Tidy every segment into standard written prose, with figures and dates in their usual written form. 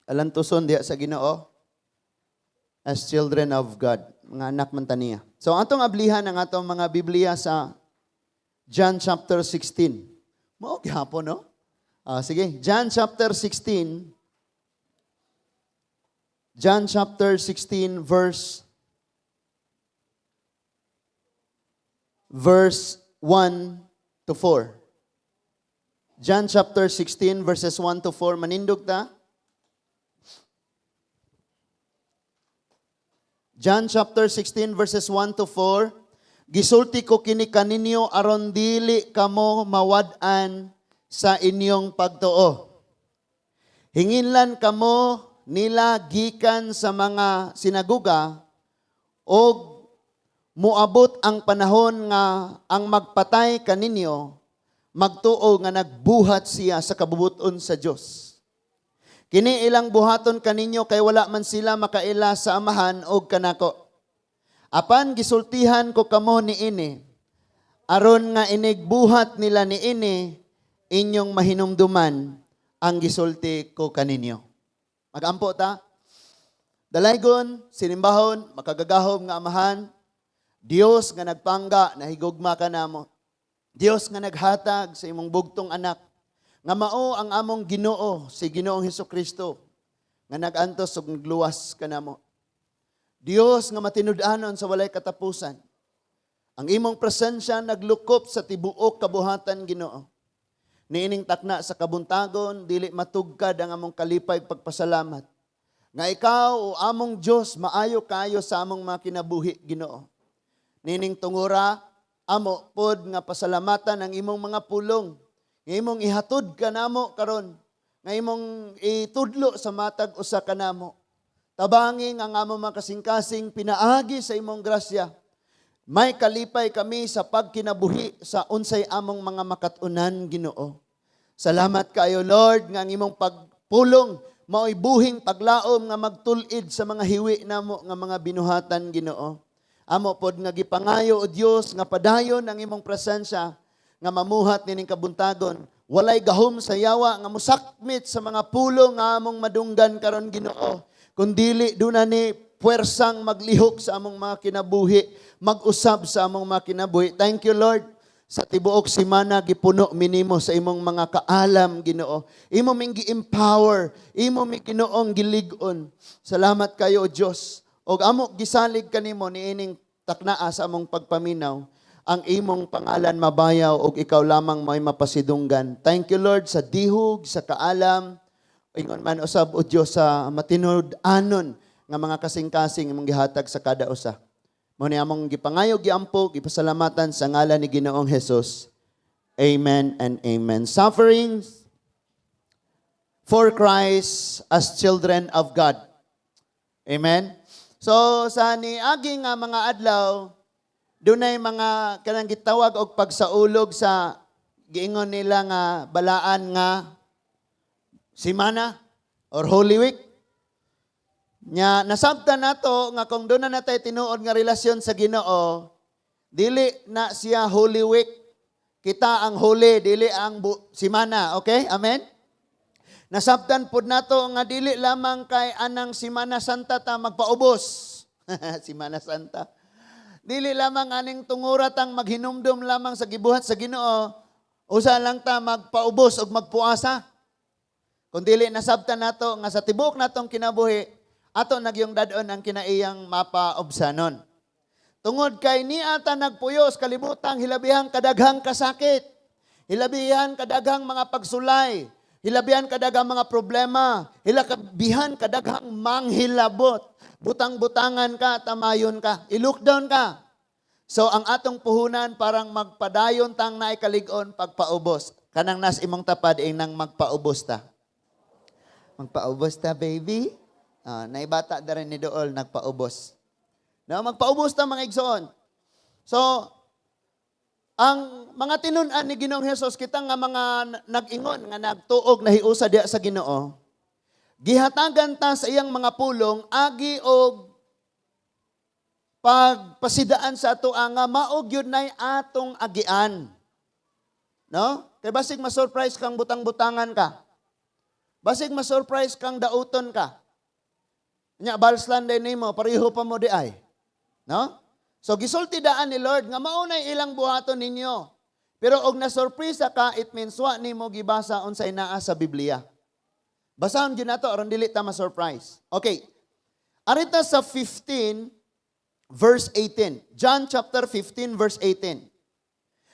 Alantuson diha sa Ginoo as children of God. Mga anak man ta niya. So atong ablihan ang atong mga Biblia sa John chapter 16. Mao gihapon, no? Ah, sige, John chapter 16. John chapter 16 verse 1 to 4. John chapter 16 verses 1 to 4, manindog ta. John chapter 16 verses 1 to 4. Gisulti ko kini kaninyo aron dili kamo mawad-an sa inyong pagtuo. Hinginlan kamo nila gikan sa mga sinaguga og moabot ang panahon nga ang magpatay kaninyo magtuo nga nagbuhat siya sa kabubuton sa Dios. Kini ilang buhaton kaninyo kay wala man sila makaila sa Amahan og kanako. Apan gisultihan ko kamo niini aron nga inigbuhat nila niini, inyong mahinumduman ang gisulti ko kaninyo. Magampo ta. Dalaygon, sinimbahon, makagagahom nga Amahan, Dios nga nagpangga, nahigugma ka namo. Dios nga naghatag sa imong bugtong anak, nga mao ang among Ginoo, si Ginoong Hesus Kristo, nga nag-antos ug nagluwas kanamo. Dios nga matinud-anon sa walay katapusan. Ang imong presensya naglukop sa tibuok kabuhatan, Ginoo. Niining takna sa kabuntagon, dili matugkad ang among kalipay pagpasalamat. Nga ikaw, o among Dios, maayo kayo sa among mga kinabuhi, Ginoo. Niining tungura, amo pod nga pasalamatan ang imong mga pulong. Nga imong ihatod kanamo karon, nga imong itudlo sa matag usa kanamo. Tabangi nga ang among mga kasing-kasing pinaagi sa imong grasya. May kalipay kami sa pagkinabuhi sa unsay among mga makat-unan, Ginoo. Salamat kayo, Lord, nga ang imong pagpulong mao'y buhing paglaom nga magtul-id sa mga hiwi namo nga mga binuhatan, Ginoo. Amo pod nga gipangayo, o Dios, nga padayon ang imong presensya nga mamuhat nining kabuntagon. Walay gahom sa yawa nga musakmit sa mga pulong nga among madunggan karon, Ginoo. Kundili duna ni puwersang maglihok sa among mga kinabuhi, mag-usab sa among mga kinabuhi. Thank you, Lord. Sa tibuok simana gipuno minimo sa imong mga kaalam, Ginoo. Imo ming gi-empower, imo mi Ginoong gilig-on. Salamat kayo, O Dios. Og amo gisalig kanimo niining taknaa sa among pagpaminaw, ang imong pangalan mabayaw og ikaw lamang may mapasidunggan. Thank you, Lord, sa dihog, sa kaalam, ingon man usab, o Dios, sa matinud-anon nga mga kasing-kasing imong gihatag sa kada usa. Mao ni among gipangayo, giampo, gipasalamatan sa ngalan ni Ginoong Hesus. Amen and amen. Sufferings for Christ as children of God. Amen. So sa niagi nga mga adlaw, dunay mga kanang gitawag og pagsaulog sa giingon nila nga balaan nga simana or Holy Week. Nya nasabtan nato nga kung doon na natay tinuod nga relasyon sa Ginoo, dili na siya Holy Week. Kita ang holy, dili ang simana, okay? Amen? Nasabtan pod nato nga dili lamang kay anang Simana Santa ta magpaubos. Simana Santa. Dili lamang aning tungura tang maghinumdum lamang sa gibuhat sa Ginoo, usa lang ta magpaubos og magpuasa. Kung dili nasabtan nato nga sa tibuok natong kinabuhi, ato nagyong dad-on ang kinaiyang mapaobsanon. Tungod kay niata nagpuyos kalibutang hilabihang kadaghang kasakit, hilabihan kadaghang mga pagsulay, hilabihan kadaghang mga problema, hilabihan kadaghang manghilabot. Butang-butangan ka, tamayon ka, i-lockdown ka. So ang atong puhunan parang magpadayon tang naay kalig-on pagpaubos. Kanang nas imong tapad nang magpaubos ta. Magpaubos ta, baby. Naibata da rin ni Dool, nagpaubos. No, magpaubos ta, mga igsoon. So, ang mga tinun-an ni Ginoong Hesus, kita nga mga nag-ingon, nga nagtuog, nahiusa diya sa Ginoo, gihatagan ta sa iyang mga pulong, agi og pagpasidaan sa ato nga maog yun nay atong agian. No? Kay basig ma-surprise kang butang-butangan ka. Basig ma-surprise kang dauton ka. Nya balslan din nimo, pareho pa mo di ay. No? So gisulti daan ni Lord nga maunay ilang buhaton ninyo. Pero og nasurpresa ka, it means wa nimo gibasa unsay naa sa Biblia. Basahon gyud nato aron dili ta ma-surprise. Okay. Arita sa 15 verse 18. John chapter 15 verse 18.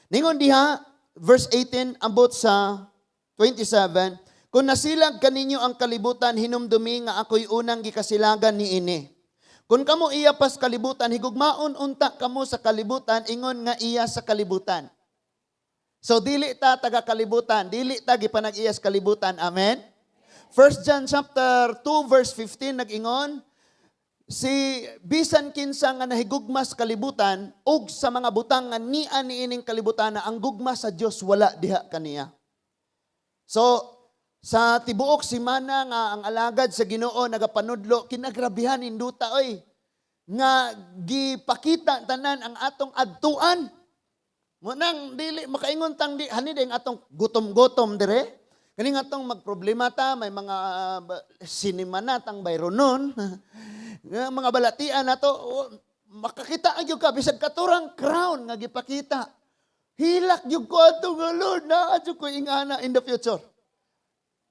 Ningon diha verse 18 ambot sa 27, "Kung nasilag kaninyo ang kalibutan, hinumdumi nga ako'y unang gikasilagan niini. Kung kamo iya pas kalibutan, higugmaon unta kamo sa kalibutan, ingon nga iya sa kalibutan." So dili ta taga kalibutan, dili ta gipanag-iya sa kalibutan. Amen. 1 John chapter 2 verse 15 nag-ingon, si bisan kinsa nga nahigugma sa kalibutan ug sa mga butang nga nia niining kalibutan na ang gugma sa Dios wala diha kaniya. So sa tibuok simana nga ang alagad sa Ginoo nagapanudlo, kinagrabihan induta oy nga gipakita tanan ang atong adtuan. Mo nang dili makaingon tang di hani ding atong gutom-gutom dire. Kani nga atong magproblema ta, may mga sinima na tang bayronon. Nga mga balatian nato, oh, makakita gyud ka bisag katurang crown nga gipakita. Hilak gyud ko ato nga, "Lord, naa jud ko ingana in the future."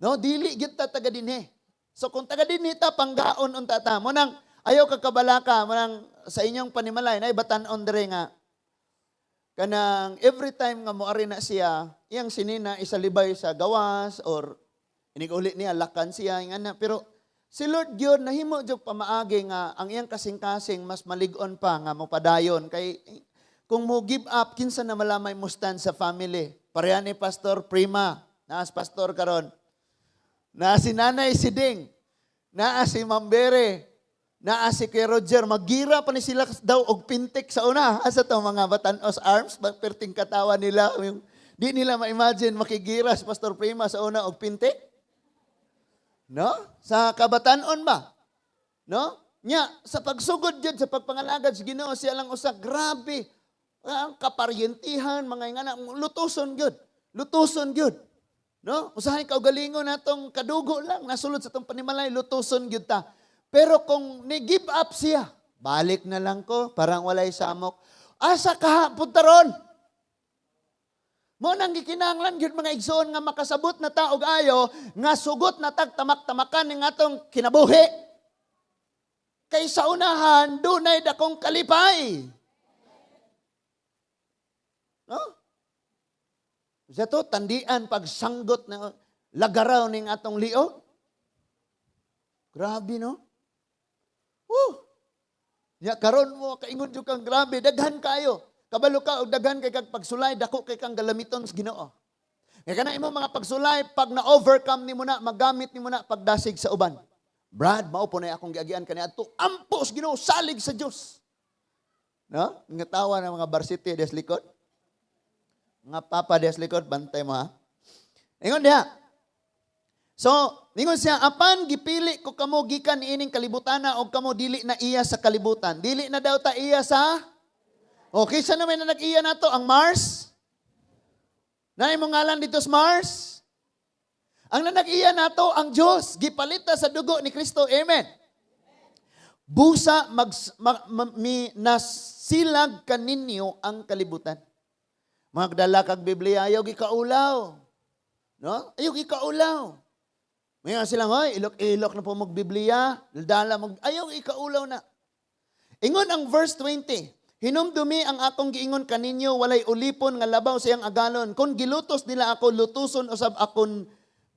No, dili gyud ta taga dinhi. So kung taga dinhi ta, panggaon unta ta. Mo nang ayaw ka kabalaka, mo nang sa inyong panimalay nay batan-on dire nga kanang every time nga moari na siya, iyang sinina isalibay sa gawas or inig-uli niya lakan siya ingana, pero si Lord gyud nahimo jud pamaagi nga ang iyang kasing-kasing mas malig-on pa nga mopadayon, kay kung mo give up, kinsa na malamay mo stand sa family? Pareha ni Pastor Prima, naas pastor karon, naa si Nanay Siding, naa si Mambere, naa si Kuya Roger, maggira pa ni sila daw og pintik sa una. Asa to mga Batanos Arms, perting katawa nila. Yung, di nila ma-imagine makigira si Pastor Prima sa una og pintik. No? Sa kabatanon ba? No? Nya, sa pagsugod jud sa pagpangalagad sa Ginoo, siya lang usa grabe. Ang kaparyentihan, mga ingana, lutuson gyud. Lutuson gyud. No? Usahay kaugalingon natong kadugo lang nasulod sa tong panimalay, lutuson gyud ta. Pero kung ni give up siya, "Balik na lang ko, parang walay samok." Asa ka punta ron? Mo nang gikinahanglan gyud, mga igsoon, nga makasabot na ta og ayo nga sugot na tag tamak-tamakan ning atong kinabuhi. Kay sa unahan dunay dakong kalipay. No? Sa to tandian pagsanggot na lagaraw ning atong liog. Grabe, no? Woo! Ya karon mo kaingon jud kang grabe, daghan kayo. Kabalo ka og daghan kay kag pagsulay, dako kay kang galamiton sa Ginoo. Kay kana imo mga pagsulay, pag na-overcome nimo na, magamit nimo na pagdasig sa uban. "Brad, mao po na akong giagian kaniadto. Ampo sa Ginoo, salig sa Dios." No? Nga tawa ng mga varsity des likod. Mga papa des likod, bantay mo ha. Ingon diha. So, ningon siya, "Apan gipili ko kamo gikan niining kalibutana og kamo dili na iya sa kalibutan." Dili na daw ta iya sa. Okay, sa naman na nag-iya nato ang Mars? Naay mo ngalan dito sa Mars? Ang nanag-iya nato ang Diyos, gipalita sa dugo ni Kristo. Amen. "Busa mag, ma, ma, mi, nasilag kaninyo ang kalibutan." Magdala kag Biblia, ayaw gikaulaw. No? Ayaw gikaulaw. May nga sila, "Hoy, ilok-ilok na po mag Biblia, dala mag," ayaw ikaulaw na. Ingon ang verse 20, "Hinumdumi ang akong giingon kaninyo, walay ulipon nga labaw sa iyang agalon. Kung gilutos nila ako, lutuson usab akon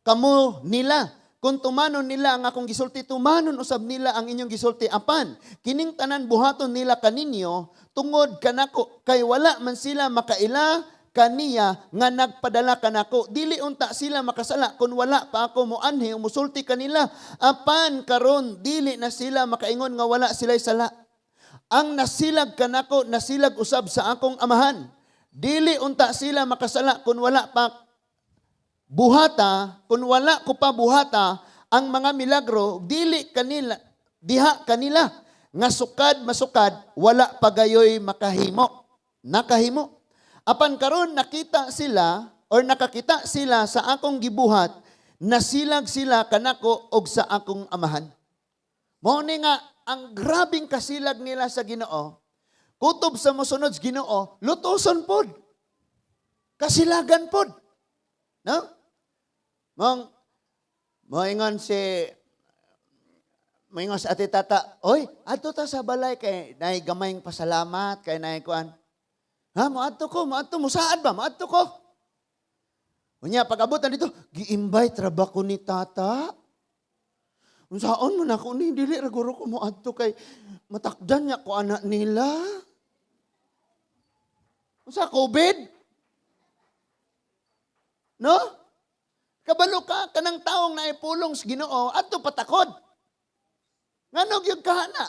kamo nila. Kung tumanon nila ang akong gisulti, tumanon usab nila ang inyong gisulti. Apan, kining tanan buhaton nila kaninyo, tungod kanako, kay wala man sila makaila kaniya nga nagpadala kanako. Dili unta sila makasala kung wala pa ako moanhi o musulti kanila. Apan karon dili na sila makaingon nga wala sila'y sala. Ang nasilag kanako, nasilag usab sa akong Amahan. Dili unta sila makasala kung wala pa buhata, kung wala ko pa buhata ang mga milagro, dili kanila, diha kanila, nga sukad masukad, wala pa gayoy makahimo. Nakahimo. Apan karon nakita sila or nakakita sila sa akong gibuhat, Nasilag sila kanako og sa akong Amahan. Mao ni nga ang grabing kasilag nila sa Ginoo. Kutob sa mosunod sa Ginoo, lutuson pod. Kasilagan pod. No? Mong moingon sa Ate Tata, "Oy, adto ta sa balay kay naay gamayng pasalamat, kay naay kuan." "Ha, moadto ko, moadto, musaad ba? Moadto ko." Unya, pag-abot na dito, "Gi-invite ra ba ko ni Tata? Unsaon man ako ni, dili ra guro ko moadto kay matakdan niya ko anak nila. Unsa, COVID? No? Kabalo ka kanang taong naipulong sa Ginoo adto patakod. Ngano gyud kahana?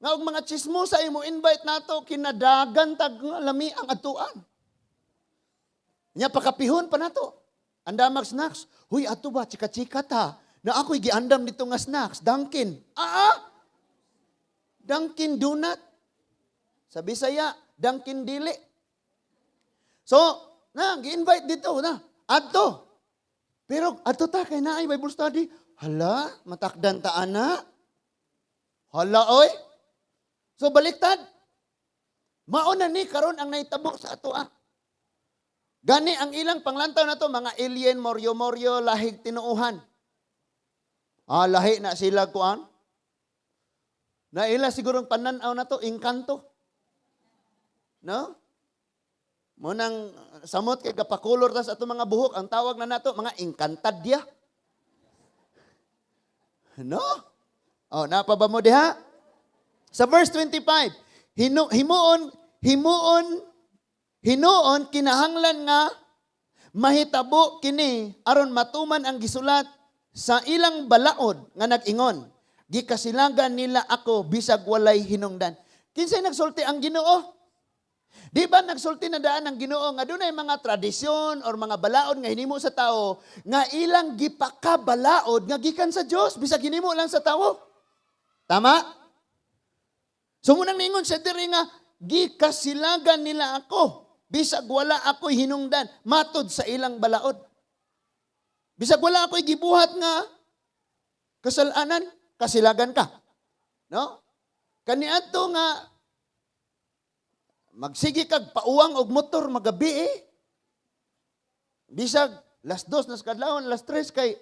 Nga og mga chismosa imo invite nato, kinadagan tag nga lami ang adtuan. Nya pakapihon pa nato. Andamag snacks. Huy, ato ba, chika-chika ta. Na ako'y giandam dito nga snacks. Dunkin. Ah! Dunkin Donut. Sa Bisaya, Dunkin Dili. So, na, gi-invite dito na. Adto. Pero adto ta kay naay Bible study. Hala, matakdan ta ana. Hala oy. So baliktad. Mao na ni karon ang nahitabo sa ato ah. Gani ang ilang panglantaw na to mga alien, moryo-moryo, lahig tinuuhan. Ah, lahi na sila kuan. Na ila sigurong pananaw na to, engkanto. No? Munang samot kay kapakulor tas ato mga buhok, ang tawag na nato mga engkantadya. No? Oh, napa ba mo diha? Sa verse 25, hinu, himuon himuon hinuon kinahanglan nga mahitabo kini aron matuman ang gisulat sa ilang balaod nga nag-ingon, "Gikasilagan nila ako bisag walay hinungdan." Kinsay nagsulti? Ang Ginoo. Di ba nagsulti na daan ang Ginoo nga dunay mga tradisyon or mga balaod nga hinimo sa tao nga ilang gipakabalaod nga gikan sa Dios bisag hinimo lang sa tao? Tama? So munang ningon siya diri nga gikasilagan nila ako bisag wala ako'y hinungdan matod sa ilang balaod. Bisag wala ako'y gibuhat nga kasalanan, kasilagan ka. No? Kaniadto nga magsige kag pauwang og motor magabi eh. Bisag 2:00 na sa kadlawon, 3:00 kay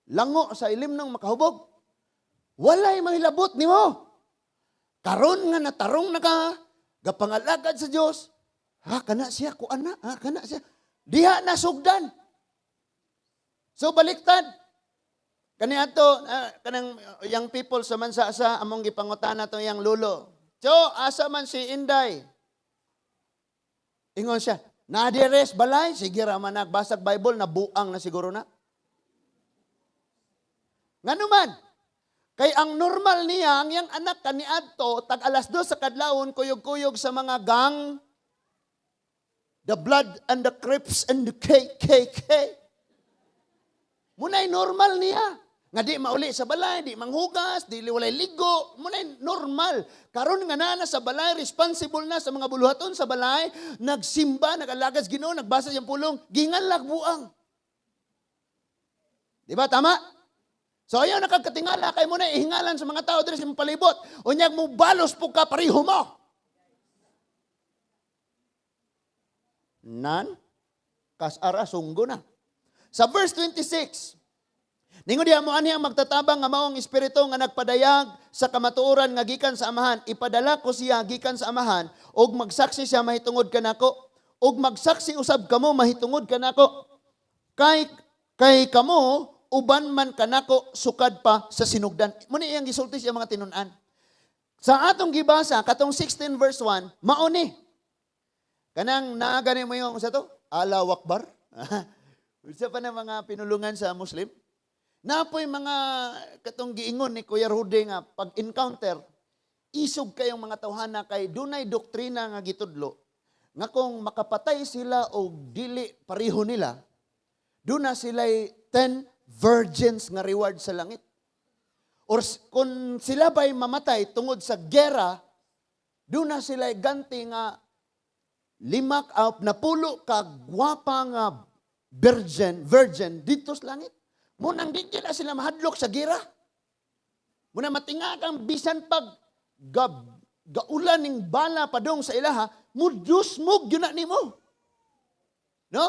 lango sa ilim ng makahubog. Walay mahilabot nimo. Karon nga natarong na ka, gapangalagad sa Dios. Ha, kana siya, kuan na, ha, kana siya. Diha na sugdan. So baliktad. Kani ato kanang young people sa mansa sa among gipangutana to yang lulo. "Cho, asa man si Inday?" Ingon siya, "Nadires balay, sige ra man nagbasag Bible, nabuang na siguro na." Ngano man? Kay ang normal niya, ang iyang anak kaniadto, tag 2:00 sa kadlawon, kuyog-kuyog sa mga gang, the Blood and the Crips and the KKK. Muna'y normal niya. Nga di mauli sa balay, di manghugas, di walay ligo. Muna'y normal. Karon nga naa na sa balay, responsible na sa mga buluhaton sa balay, nagsimba, nag-alagad sa Ginoo, nagbasa siyang pulong, ginganlag buang. Di ba? Tama? So ayaw nakagkatingala kay mo na ihingalan sa mga tao diri sa imong palibot. Unyag mo balos po ka pareho mo. Nan kasara sunggo na. Sa verse 26, ningon diha mo ani ang magtatabang nga mao ang Espiritu nga nagpadayag sa kamatuoran nga gikan sa Amahan, ipadala ko siya gikan sa Amahan ug magsaksi siya mahitungod kanako, ug magsaksi usab kamo mahitungod kanako kay kamo uban man kanako sukad pa sa sinugdan. Muna iyang gisulti siya mga tinun-an. Sa atong gibasa katong 16 verse 1, mao ni. Kanang naa gani mo yung sa to? Allahu Akbar. Isa pa na mga pinulungan sa Muslim. Napoy mga katong giingon ni Kuya Rudy nga pag-encounter, isog kayong mga tawhana kay dunay doktrina nga gitudlo nga kung makapatay sila og dili pareho nila, duna sila'y 10 virgins nga reward sa langit. Or kung sila ba'y mamatay tungod sa gera, duna sila'y ganti nga lima na pulo ka gwapa nga virgin dito sa langit. Munang di na sila mahadlok sa gira. Muna matinga kang bisan pag gab, gaulan ning bala padong sa ilaha, mudusmog yun na nimo. No?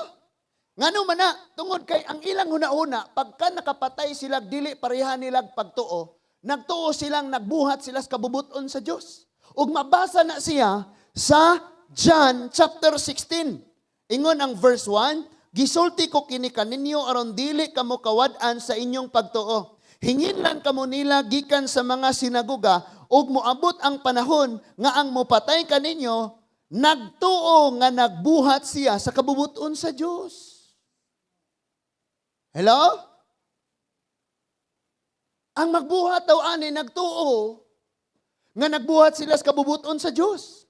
Ngano man na, tungod kay ang ilang huna-huna, pagka nakapatay sila, dili pareha nilag pagtuo, nagtuo silang nagbuhat sila sa kabubuton sa Dios. Ug mabasa na siya sa John chapter 16. Ingon ang verse 1, "Gisulti ko kini kaninyo aron dili kamo kawad-an sa inyong pagtuo. Hinginlan kamo nila gikan sa mga sinagoga ug moabot ang panahon nga ang mopatay kaninyo nagtuo nga nagbuhat siya sa kabubuton sa Dios." Hello? Ang magbuhat daw ani nagtuo nga nagbuhat sila sa kabubuton sa Dios.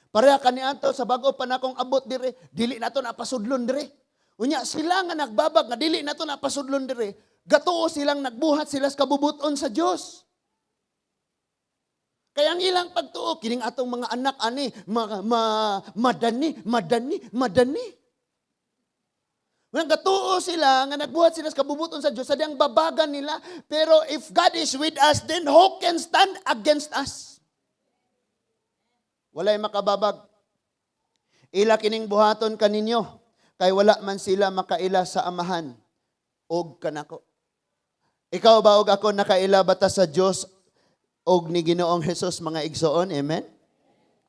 Pareha kaniadto sa bago pa nakong abot dire, dili nato na pasudlon dire. Unya sila nga nagbabag nga dili nato na pasudlon dire, gatuo silang nagbuhat sila sa kabubuton sa Dios. Kaya ang ilang pagtuo, kining atong mga anak ani, ma, ma, madani, madani, madani. Nga gatuo sila, nga nagbuhat sila sa kabubuton sa Diyos, sa diyang babagan nila. Pero if God is with us, then who can stand against us? Walay makababag. Ila kining buhaton kaninyo, kay wala man sila makaila sa Amahan og kanako. Ikaw ba og ako, nakaila bata sa Dios og ni Ginoong Hesus, mga igsoon? Amen?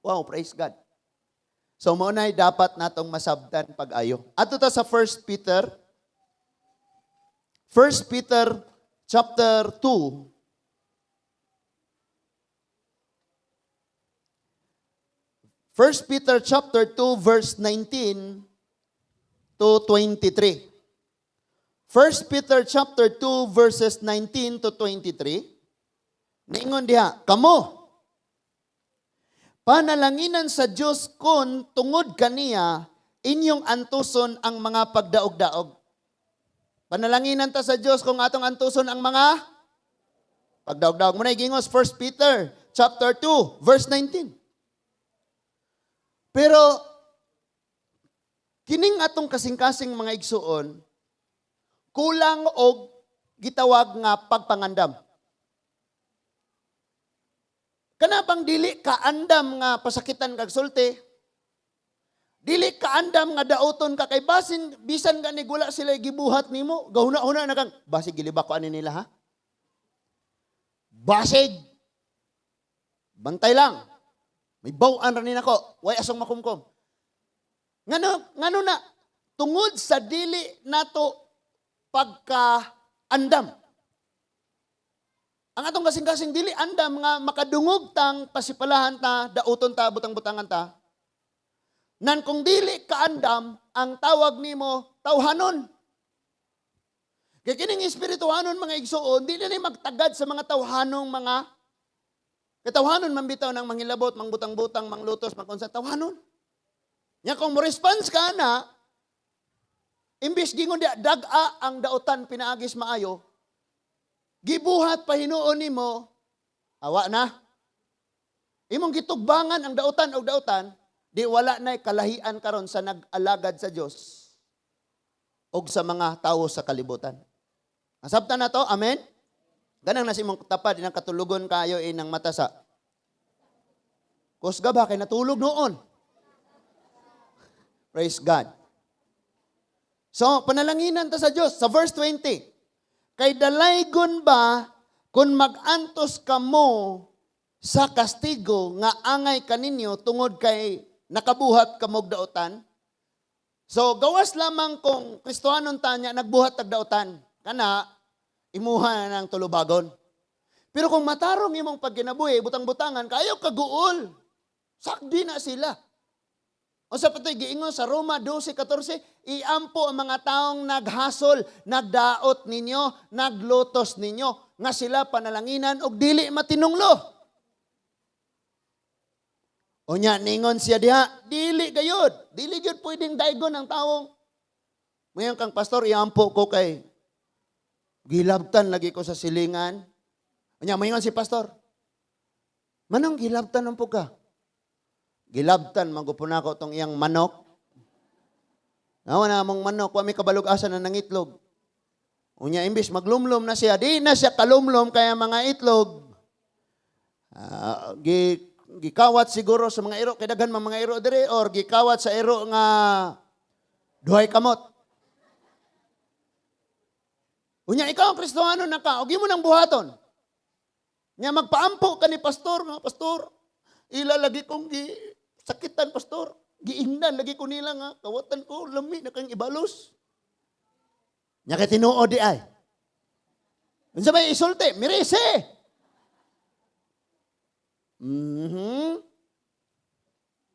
Wow, praise God. So mao nay dapat natong masabtan pag-ayo. Adto ta sa 1 Peter, 1 Peter chapter 2. 1 Peter chapter 2 verse 19 to 23. 1 Peter chapter 2 verses 19 to 23. Niingon diha, "Kamo, panalanginan sa Dios kon tungod kaniya inyong antuson ang mga pagdaog-daog." Panalanginan ta sa Dios kung atong antuson ang mga pagdaog-daog. Muna gingos 1 Peter chapter 2 verse 19. Pero kining atong kasing-kasing, mga igsuon, kulang og gitawag nga pagpangandam. Kana bang dili kaandam nga pasakitan kag sulti? Dili kaandam nga dauton ka kay basin bisan gani wala sila gibuhat nimo, gahuna-huna na kang basig gilibak ko ani nila, ha. Basig. Bantay lang. May baw-an ra ni nako, way asong makumkom. Ngano ngano na tungod sa dili nato pagka andam. Ang atong kasing-kasing dili andam nga makadungog tang pasipalahan ta, dauton ta, butang-butangan ta. Nan kung dili kaandam, ang tawag nimo tawhanon. Kay kining espirituhanon, mga igsuon, dili na magtagad sa mga tawhanong mga katawhanon man bitaw ng manghilabot, mangbutang-butang, manglutos, mangkunsa, tawhanon. Nya kung mo response ka na, imbis gingon di dag-a ang dautan pinaagis maayo, gibuhat pa hinuon nimo, awa na. Imong gitugbangan ang dautan og dautan, di wala na kalahian karon sa nag-alagad sa Dios og sa mga tawo sa kalibutan. Nasabtan na to? Amen? Ganang nasa imong tapad, inang katulugon kayo inang mata sa. Kusga ba? Kay natulog noon. Praise God. So, panalanginan ta sa Diyos. Sa verse 20, "Kay dalaygon ba kung mag-antos kamo sa kastigo nga angay kaninyo tungod kay nakabuhat kamog dautan?" So, gawas lamang kung Kristohanon tanya, nagbuhat tag dautan. Kana, imuha na ng tulubagon. Pero kung matarong imong pagkinabuhi, butang-butangan, kayo kaguol. Sakdi na sila. O sa patoy giingon sa Roma 12:14, "Iampo ang mga taong naghasol, nagdaot ninyo, naglutos ninyo, nga sila panalanginan og dili matinunglo." Unya ningon siya diha, dili gayud, dili gyud pwedeng daygon ang taong. Ngayon kang pastor, iampo ko kay gilabtan lagi ko sa silingan. Unya moingon si pastor, "Manong gilabtan man po ka?" "Gilabtan man gupon ako tong iyang manok. Nawa na mong manok, wa mi kabalog asa na nangitlog." Unya imbis maglumlum na siya, di na siya kalumlum kaya mga itlog. Gikawat siguro sa mga iro, kay daghan man mga iro diri, or gikawat sa iro nga duhay kamot. Unya ikaw ang Kristohano na ka, og imo nang buhaton. Nya magpaampo ka ni pastor, nga pastor, ila lagi kong gi sakitan, pastor. Giingnan lagi ko nila nga kawatan ko lami na kang ibalos. Nya kay tinuod di ay. Unsa may isulti? Mirese.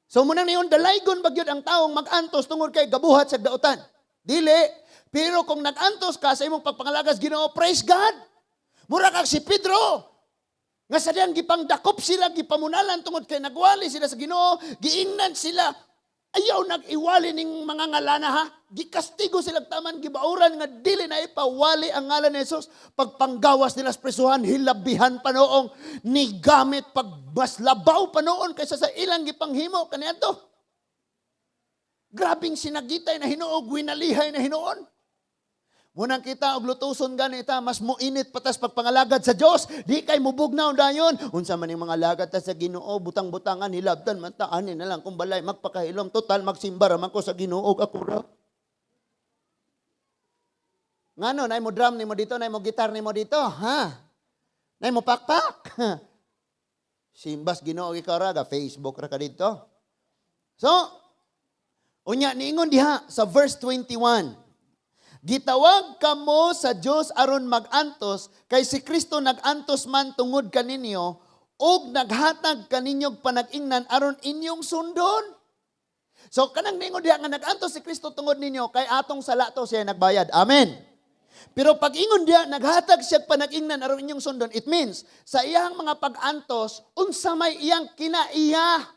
So munang niyon dalaygon bagyod ang taong mag-antos tungod kay gabuhat sa dautan. Dili. Pero kung nag-antos ka sa imong pagpangalagas Ginoo, praise God. Mura kag si Pedro. Nga sa diyang gipangdakop sila, gipamunalan tungod kay nagwali sila sa Ginoo, giingnan sila. Ayaw nag-iwali ning mga ngalana ha. Gikastigo sila taman, gibauran nga dili na ipawali ang ngalan ni Jesus. Pagpanggawas nila sa presuhan, hilabihan pa noong nigamit pagbaslabaw pa noon kaysa sa ilang gipanghimo kaniadto. Grabing sinagitay na hinuog, winalihay na hinuon. Munang kita og lutuson ganita, mas muinit patas pagpangalagad sa Dios. Di kay mubugnaw dayon. Unsa man ning mga lagad ta sa Ginoo, butang-butangan hilabtan man ta ani na lang kung balay magpakahilom, total magsimba ra man ko sa Ginoo ako ra. Ngano nay mo drum nimo dito, nay mo gitar nimo dito, ha? Nay mo pakpak. Simbas Ginoo ikaw ra ga Facebook ra ka dito. So, unya niingon diha sa verse 21. Gitawag kamo sa Dios aron mag-antos kay si Kristo nag-antos man tungod kaninyo ug naghatag kaninyog panag-ingnan aron inyong sundon. So kanang ningon diha nga nag-antos si Kristo tungod ninyo kay atong sala to siya nagbayad. Amen. Pero pag ingon diha naghatag siya panag-ingnan aron inyong sundon, it means sa iyang mga pag-antos unsa may iyang kinaiya.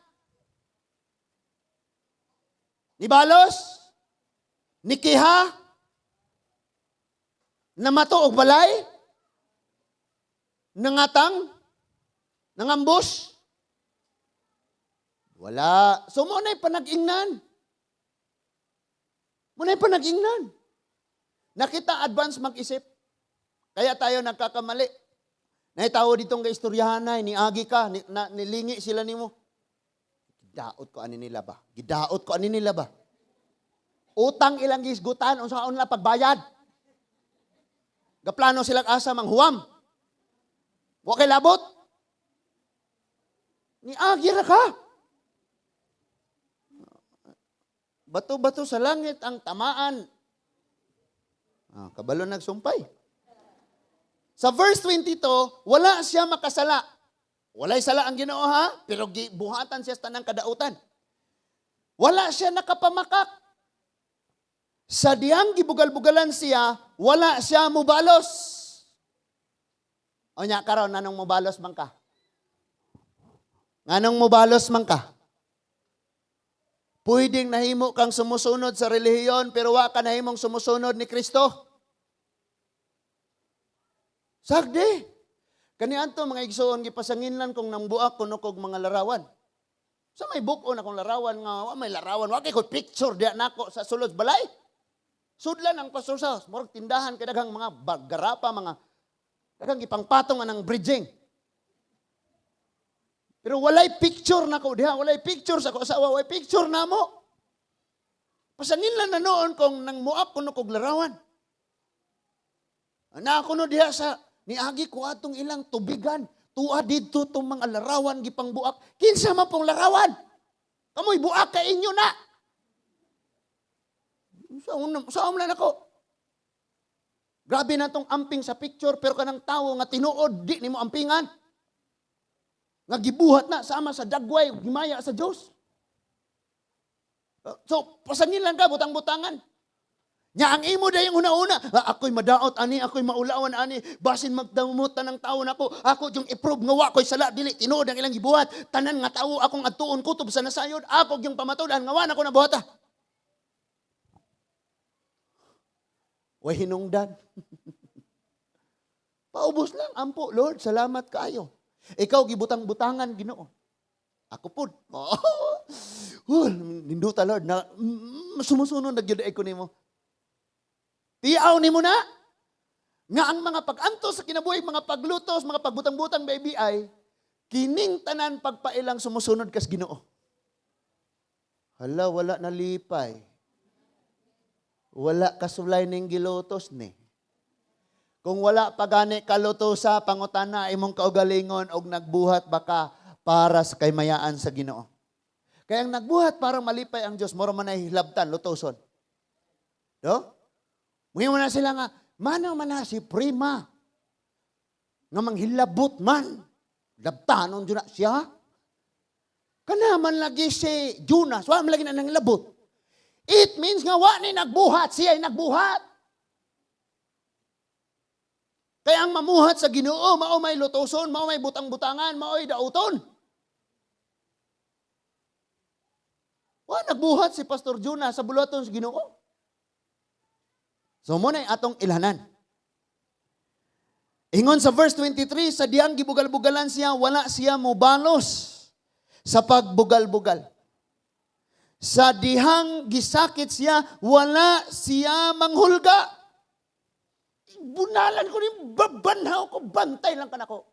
Nibalos? Nikiha? Namato og balay? Nangatang? Nangambus? Wala. So mo na'y panag-ingnan. Mo na'y panag-ingnan. Nakita advance mag-isip. Kaya tayo nagkakamali. Naitawo ditong kaistoryahan na, niagi ka, ni, na, nilingi sila nimo. Gidaot ko ani nila ba? Gidaot ko ani nila ba? Utang ilang gisgutan, unsa nila pagbayad. Gaplano sila asa manghuwam. Wa kay labot. Niagi ra ka. Bato-bato sa langit ang tamaan. Ah, kabalo nagsumpay. Sa verse 22, wala siya makasala. Walay sala ang Ginoo ha, pero gibuhatan siya sa tanang kadautan. Wala siya nakapamakak. Sa diyang gibugal-bugalan siya, wala siya mubalos. O nya karon nanong mubalos man ka? Nganong mubalos man ka? Pwedeng nahimo kang sumusunod sa relihiyon pero wa ka nahimong sumusunod ni Kristo. Sagdi. Kaniadto mga igsoon gipasanginlan kong nangbuak kuno kog mga larawan. Sa may buk-on akong larawan nga wa may larawan, wa kay ko picture diya nako sa sulod balay. Sudlan ang pastor sa house, murag tindahan kay daghang mga garapa, mga daghang gipangpatong anang bridging. Pero walay picture nako diha, walay picture sa ako asawa, walay picture namo. Pasanginlan na noon kung nang muak kuno kog larawan. Na ako no diha sa niagi ko atong ilang tubigan, tuwa didto tong mga larawan gipangbuak. Kinsa man pong larawan? Kamoy buak kay inyo na. Sa una nako. Grabe na tong amping sa picture pero kanang tawo nga tinuod di nimo ampingan. Nga gibuhat na sama sa dagway himaya sa Dios. So pasangin lang ka butang-butangan. Nya ang imo dayong una-una, ako'y madaot ani, ako'y maulawan ani, basin magdamot ng tao nako, ako yung i-prove nga wa ko'y sala dili tinuod ang ilang gibuhat, tanan nga tawo akong adtuon kutob sa nasayod, ako yung pamatud-an nga wa nako nabuhata. Way hinungdan. Paubos lang ampo, Lord, salamat kaayo. Ikaw gibutang-butangan Ginoo. Ako pud. Oh, ninduta Lord na sumusunod na gyud ko nimo. Tiaw nimo na. Nga ang mga pag-antos sa kinabuhi, mga paglutos, mga pagbutang-butang, baby, ay kining tanan pagpailang sumusunod kas Ginoo. Hala, wala na lipay. Wala kasulay ning gilutos ni. Kung wala pa gani kalutosa, pangutana imong kaugalingon og nagbuhat baka para sa kaymayaan sa Ginoo. Kaya ang nagbuhat para malipay ang Dios, mura man ay hilabtan, lutoson. Do? Muingon na sila nga, manaw man na si Prima, nga manghilabot man. Labtanon dyan na siya. Kana man lagi si Jonas, wa man lagi na nanghilabot. It means nga wa ni nagbuhat, siya ay nagbuhat. Kaya ang mamuhat sa Ginoo, mao may lutoson, mao may butang-butangan, mao may dauton. Wa nagbuhat si Pastor Jonas sa buluhaton sa Ginoo. So mo na atong ilhanan. Ingon sa verse 23, sa diyang gibugal-bugalan siya, wala siya mobalos sa pagbugal-bugal. Sa dihang gisakit siya, wala siya manghulga. Bunalan ko ni babanhaw ko, bantay lang ka nako.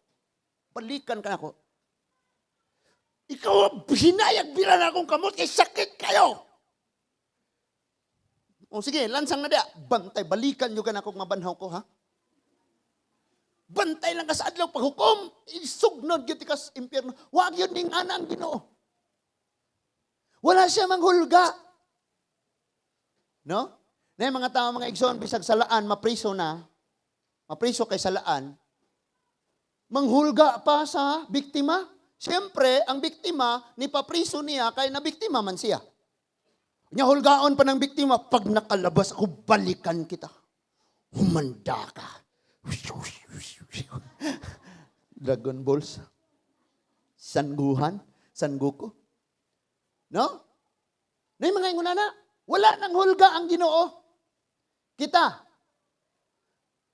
Balikan ka nako. Ikaw, hinayag bira na akong kamot, kay sakit kayo. O sige, lansang na diya. Bantay, balikan nyo ka na akong mabanhaw ko, ha? Bantay lang ka sa adlaw paghukom. Isugnod gyud ka sa impyerno. Wag yun ning ana ang Ginoo. Wala siya manghulga. No? Na mga tao, mga igsoon, bisag salaan, mapriso na, mapriso kay salaan, manghulga pa sa biktima. Siyempre, ang biktima, ni papriso niya, kay nabiktima man siya. Nya hulgaon pa ng biktima, pag nakalabas ako, balikan kita. Humanda ka. Dragon Balls. Sanguhan. Sanguko. No? Na yung mga ingon na, wala nang hulga ang Ginoo. Kita.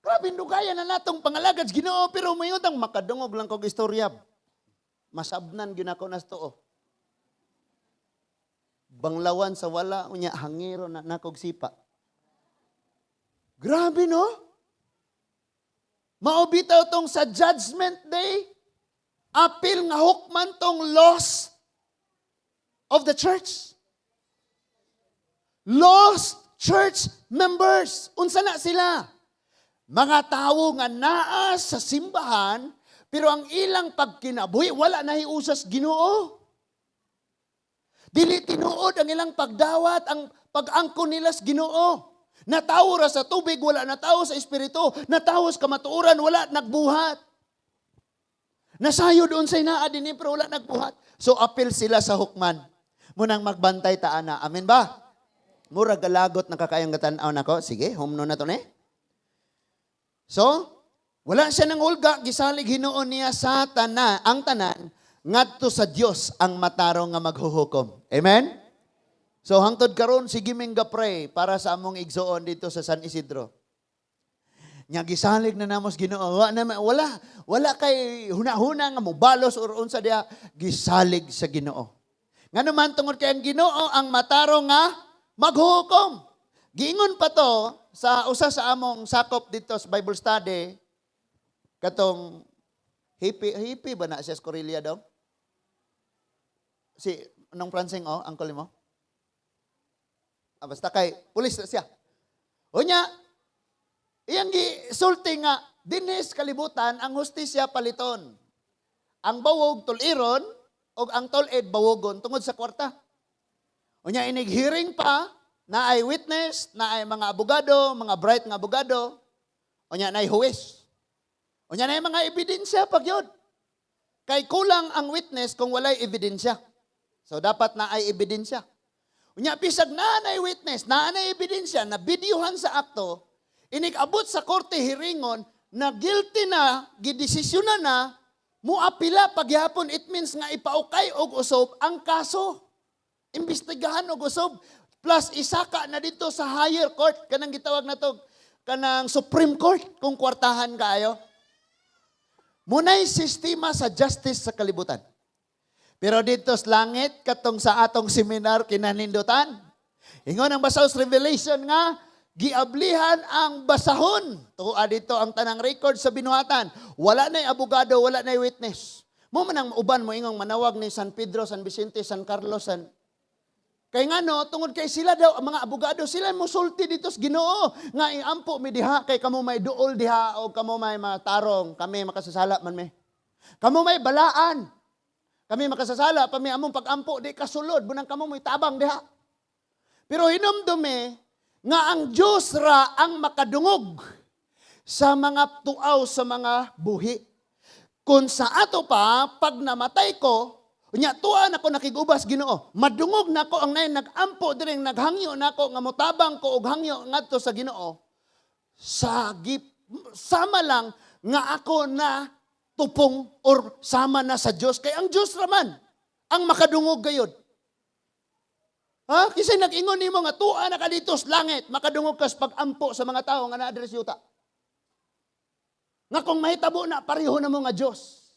Grabe, dugaya na natong pangalagad sa Ginoo, pero mayutang makadungog lang kog istorya. Masabnan gyud ako nas tuo. Banglawan sa wala, unya hangiro na nakog sipa. Grabe, no? Mao bitaw tong sa Judgment Day, apil nga hukman tong lost of the church. Lost church members. Unsa na sila? Mga tawo nga naa sa simbahan, pero ang ilang pagkinabuhi, wala na hiusas Ginoo. Dili tinuod ang ilang pagdawat, ang pag-angkon nila sa Ginoo. Natawo ra sa tubig, wala natawo sa espiritu. Natawo sa kamatuoran, wala nagbuhat. Nasayo doon sa inaa din eh, pero wala nagbuhat. So apil sila sa hukman. Munang magbantay ta ana. Amen ba? Mura galagot na kakayang gatan-aw nako. Sige, humno na to ne. So, wala siya nang hulga, gisalig hinuon niya sa tanan, ang tanan ngadto sa Dios ang matarong nga maghuhukom. Amen? So hangtod karon sige ming pray para sa among igsoon dito sa San Isidro. Nya gisalig na namos Ginoo. Wala, na, wala, wala kay hunahuna nga mobalos or unsa diha, gisalig sa Ginoo. Ngano man tungod kay ang Ginoo ang matarong nga maghukom. Giingon pa to sa usa sa among sakop dito sa Bible study katong hippie, hippie ba na siya sa Corelia daw? Si nung Francing, oh, angkol mo? Ah, basta kay pulis na siya. Unya, iyang gisulti nga dinhi sa kalibutan ang hustisya paliton. Ang bawog tuliron og ang tulid bawogon tungod sa kwarta. Unya inig hearing pa na ay witness, na ay mga abogado, mga bright nga abogado. Unya na ay huwes. Unya na ay mga ebidensya pag yun. Kay kulang ang witness kung walay ebidensya. So dapat na ay ebidensya. Unya bisag na nay witness, na nay ebidensya na videohan sa akto, inig-abot sa korte hiringon na guilty na, gidesisyonan na, muapila pagyapon, it means nga ipaukay og usob ang kaso. Imbestigahan og usob. Plus isaka na dito sa higher court, kanang gitawag na to, kanang Supreme Court, kung kwartahan kaayo. Munay sistema sa justice sa kalibutan. Pero dito sa langit, katong sa atong seminar kinanindutan. Ingon ang basaw sa Revelation nga, Giablihan ang basahon. Tuwa dito ang tanang record sa binuhatan. Wala na'y abogado, wala na'y witness. Mo man ang uban mo ingong manawag ni San Pedro, San Vicente, San Carlos, San. Kay ngano, tungod kay sila daw ang mga abogado, sila mosulti dito sa Ginoo nga iampo mi diha kay kamo may duol diha o kamo may matarong, kami makasasala man mi. Kamo may balaan. Kami makasasala pa mi, among pagampo di kasulod, bunang kamo may tabang diha. Pero hinumdumi nga ang Dios ra ang makadungog sa mga tuaw sa mga buhi. Kung sa ato pa, pag namatay ko, unya tuwa nako nakigubas Ginoo. Madungog nako ang nay nagampo diri, naghangyo nako nga motabang ko og hangyo ngadto sa Ginoo. Sa gip, sama lang nga ako na tupong or sama na sa Dios, kay ang Dios raman ang makadungog gayod. Ha? Kasi nag-ingon nimo nga tuwa na ka dito sa langit, makadungog kas pag-ampo sa mga tao nga naa diri sa yuta. Nga kung mahitabo na, pareho na mo nga Dios.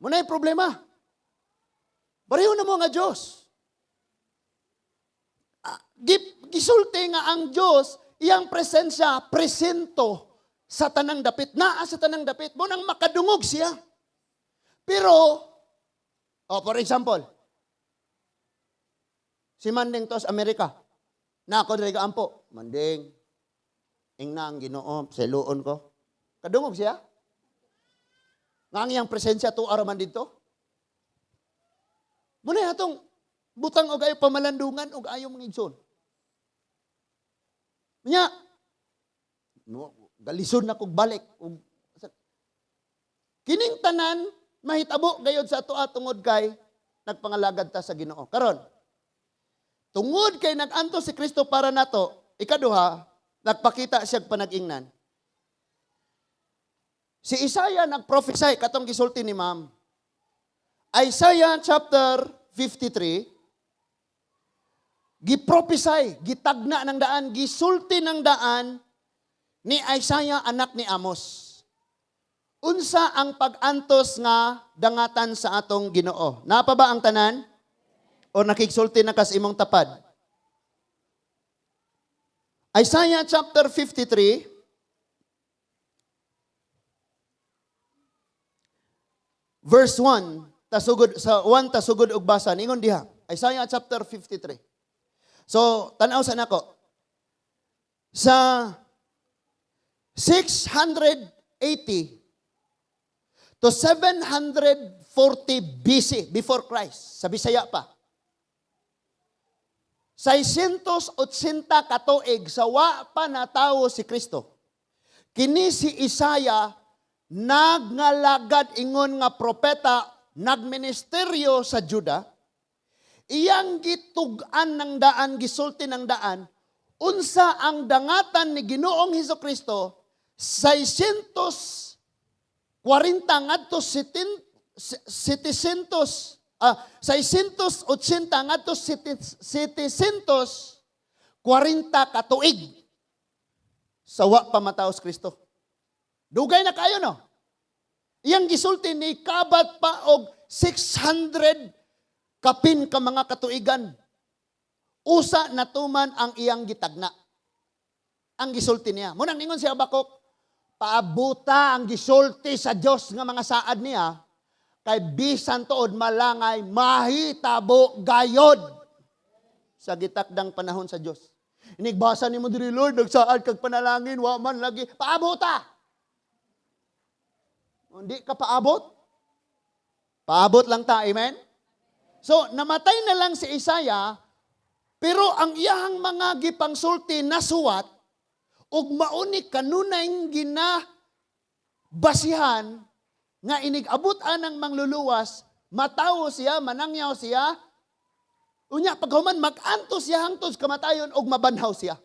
Muna yung problema. Pareho na mo nga Diyos. Ah, gisulti nga ang Diyos, iyang presensya, presento sa tanang dapit. Naa sa tanang dapit. Mo nang makadungog siya. Pero, oh, for example, si Manding tos Amerika. Na ako diri ampo. "Manding, ingna ang Ginoo, seluon ko." Kadungog siya? Nga ang iyang presensya tuwa man dito? Muna atong butang og ayo pamalandungan og ayo mga igsoon. Nya, no, galisod na kog balik. Og, kining tanan mahitabo gayod sa atoa tungod kay nagpangalagad ta sa Ginoo. Karon, tungod kay nag-antos si Kristo para nato, ikaduha, nagpakita siya panag-ingnan. Si Isaiah nag-prophesy, katong gisulti ni ma'am. Isaiah chapter 53, giprophesy, gitagna ng daan, gisulti ng daan ni Isaiah, anak ni Amos. Unsa ang pag-antos nga dangatan sa atong Ginoo? Napa ba ang tanan? O nakigsulti na kas imong tapad? Isaiah chapter 53, verse 1, tasugod sa 1, tasugod og basa, ningon diha. Isaiah chapter 53. So, tan-aw sa nako. Sa 680 to 740 BC, before Christ, sa Bisaya pa. 680 katuig sa wa pa natawo si Kristo. Kini si Isaiah nagngalagad ingon nga propeta, nagministeryo sa Juda. Iyang gitug-an ng daan, gisulti ng daan, unsa ang dangatan ni Ginoong Hesus Kristo 640 ngadto 700 680 ngadto 740 katuig sa wa pa mataos Kristo. Dugay na kayo, no? Iyang gisulti ni kabat pa og 600 kapin ka mga katuigan. Usa natuman ang iyang gitagna. Ang gisulti niya. Munang ningon si Habakuk, "Paabuta ang gisulti sa Dios nga mga saad niya, kay bisan tuod malangay, mahitabo gayod sa gitakdang panahon sa Dios." Inigbasa nimo diri, "Lord, nagsaad kag panalangin, wa man lagi." Paabuta. Hindi ka paabot. Paabot lang ta, amen? So, namatay na lang si Isaiah, pero ang iyahang mga gipangsulti nasuwat, ug mauni kanunay ginabasihan nga inig-abot anang mangluluwas, matawo siya, manangyaw siya, unya paghuman mag-antos siya hangtod kamatayon ug mabanhaw siya.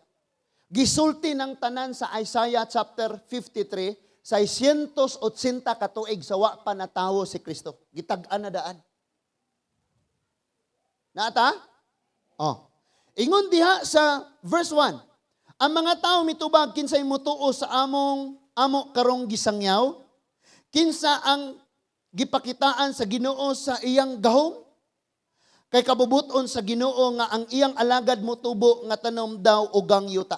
Gisulti ng tanan sa Isaiah chapter 53, 680 katuig sa wa pa natawo si Kristo. Gitag-an na daan. Naata? Oh. Ingon diha sa verse 1, ang mga tao mitubag, "Kinsay mutuo sa among amo karong gisangyaw? Kinsa ang gipakitaan sa Ginoo sa iyang gahom?" Kay kabubuton sa Ginoo nga ang iyang alagad motubo nga tanom daw ugang yuta.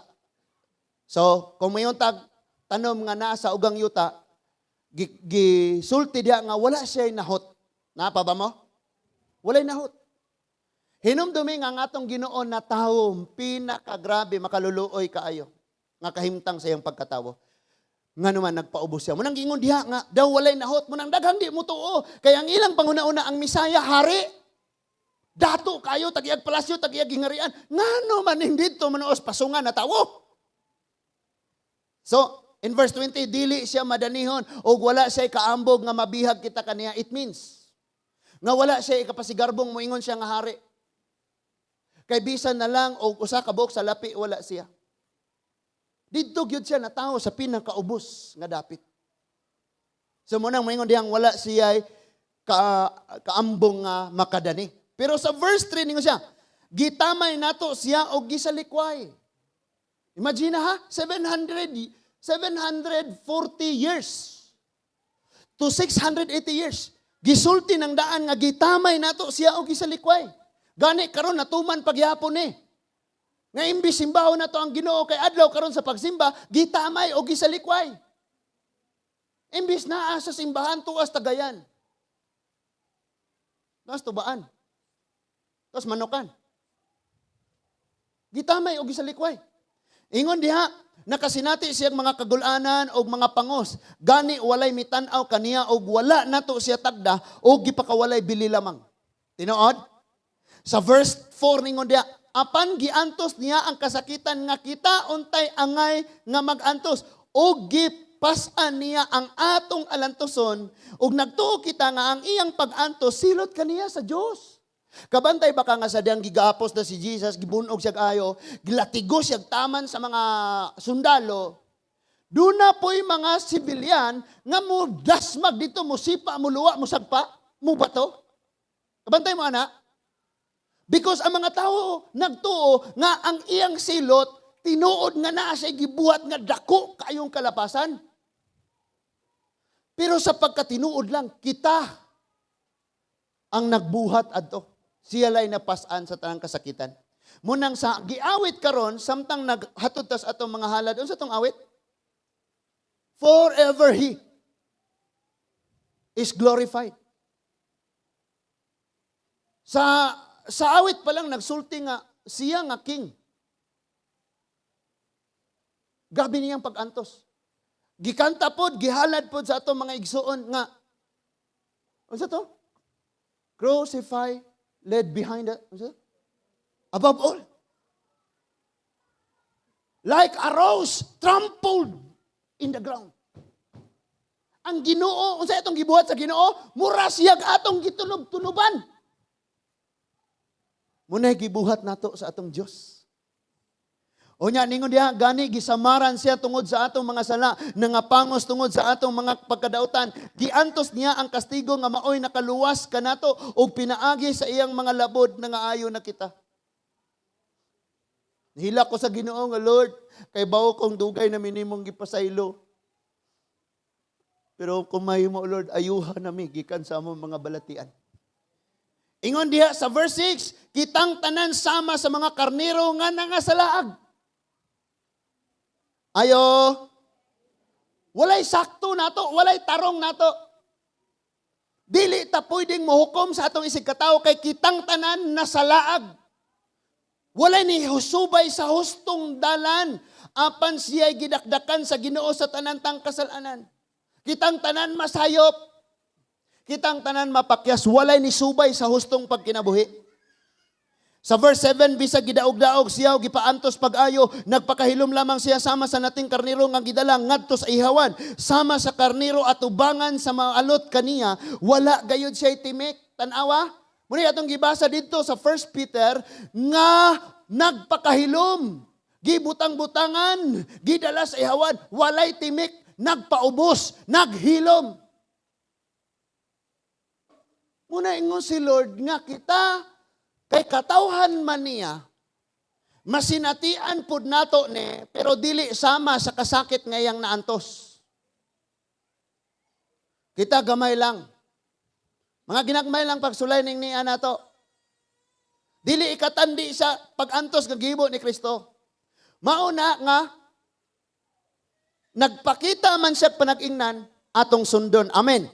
So, kung mayon tag tanom nga naa sa ugang yuta, gisulti diha nga wala siya nahot. Naa pa ba mo? Walay nahot. Hinumdumi nga ang atong Ginoo na tawo, pinakagrabe, makaluluoy kaayo nga kahimtang sa iyang pagkatawo. Nga naman nagpaubos siya. Munang giingon diha nga daw walay nahot, munang daghang di mo tuo. Kay ang ilang panguna-una, ang Misaya, hari. Dato kayo, tag-iyag palasyo, tag-iyag gingarian. Ngano man dito manuos pasungan na tawo? So, in verse 20, dili siya madanihon og wala siya kaambog nga mabihag kita kaniya. It means nga wala siya ikapasigarbong moingon siya nga hari. Kay bisan na lang og usa ka buok sa lapi, wala siya. Didto gyud siya natawo sa pinakaubos nga dapit. So munang moingon diyang wala siya kaambong nga makadani. Pero sa verse 3 ningon siya, gitamay nato siya og gisalikway. Imagine ha, 700 740 years to 680 years. Gisulti ng daan nga gitamay nato siya og gisalikway. Gani karon natuman pagyapon ni. Nga imbis simbahon nato ang Ginoo kay adlaw karon sa pagsimba, gitamay og gisalikway. Imbis naa sa simbahan, tuas tagayan. Tuas tubaan. Tuas manukan. Gitamay og gisalikway. Ingon diha, nakasinati siyang mga kagulanan og mga pangos. Gani walay mitan-aw kaniya og wala nato siya tagda og gipakawalay bili lamang. Tinuod? Sa verse 4 ningon diha, apan giantos niya ang kasakitan nga kita untay angay nga magantos og gipas-an niya ang atong alantoson ug nagtuo kita nga ang iyang pag-antos silot kaniya sa Dios. Kabantay baka nga sa diyang gigapos na si Jesus, gibunog siya ayo, gilatigo siya taman sa mga sundalo. Duna po'y mga sibilyan nga mo dasmag dito, mo sipa, mo luwa, mo sagpa, mo bato. Kabantay mo, ana? Because ang mga tao nagtuo nga ang iyang silot, tinuod nga naa siya gibuhat nga dako kayong kalapasan. Pero sa pagkatinuod lang, kita ang nagbuhat adto. Siya lay napasan sa tanang kasakitan. Munang sa giawit karon samtang naghatod tas atong mga halad, unsa tong awit? Forever He is glorified. Sa awit pa lang nagsulti nga siya nga king. Gabi niyang pag-antos. Gikanta pod, gihalad pod sa atong mga igsuon nga unsa to? Crucify, led behind the, unsa to? Above all. Like a rose trampled in the ground. Ang Ginoo, unsa itong gibuhat sa Ginoo? Mura siyag atong gitunob-tunuban. Muna'y gibuhat nato sa atong Dios. Unya ningon diha, gani gisamaran siya tungod sa atong mga sala, nangapangos tungod sa atong mga pagkadautan. Giantos niya ang kastigo nga maoy nakaluwas kanato ug pinaagi sa iyang mga labod nangaayo na kita. Nihilak ko sa Ginoo nga, Lord, kay bawo kong dugay na minimong gipasaylo. Pero kung mahimo, Lord, ayuha nami gikan sa among mga balatian. Ingon diha sa verse 6, kitang tanan sama sa mga karnero nga nangasalaag. Ayo, walay sakto nato, walay tarong nato. Dili ta pwedeng mohukom sa atong isig katawo kay kitang tanan nasalaag. Walay ni husubay sa hustong dalan, apan siya'y gidakdakan sa Ginoo sa tanan tang kasalanan. Kitang tanan masayop. Kitang tanan mapakyas, walay ni subay sa hustong pagkinabuhi. Sa verse 7, bisag gidaog-daog siya o gipaantos pag-ayo, nagpakahilom lamang siya sama sa nating karniro nga gidala ngadto sa ihawan. Sama sa karniro atubangan sa mga alot kaniya, wala gayud siya timik. Tanawa? Muna atong gibasa dito sa 1 Peter nga nagpakahilom, gibutang-butangan, gidala sa ihawan, walay timik, nagpaubos, naghilom. Muna ingon si Lord nga kita kay katawhan man niya, masinatian pud nato ni, pero dili sama sa kasakit ngayang naantos. Kita gamay lang. Mga ginagmay lang pagsulay ning niya nato. Dili ikatandi sa pag-antos nga gihimo ni Kristo. Mauna nga nagpakita man siya panag-ingnan, atong sundon. Amen.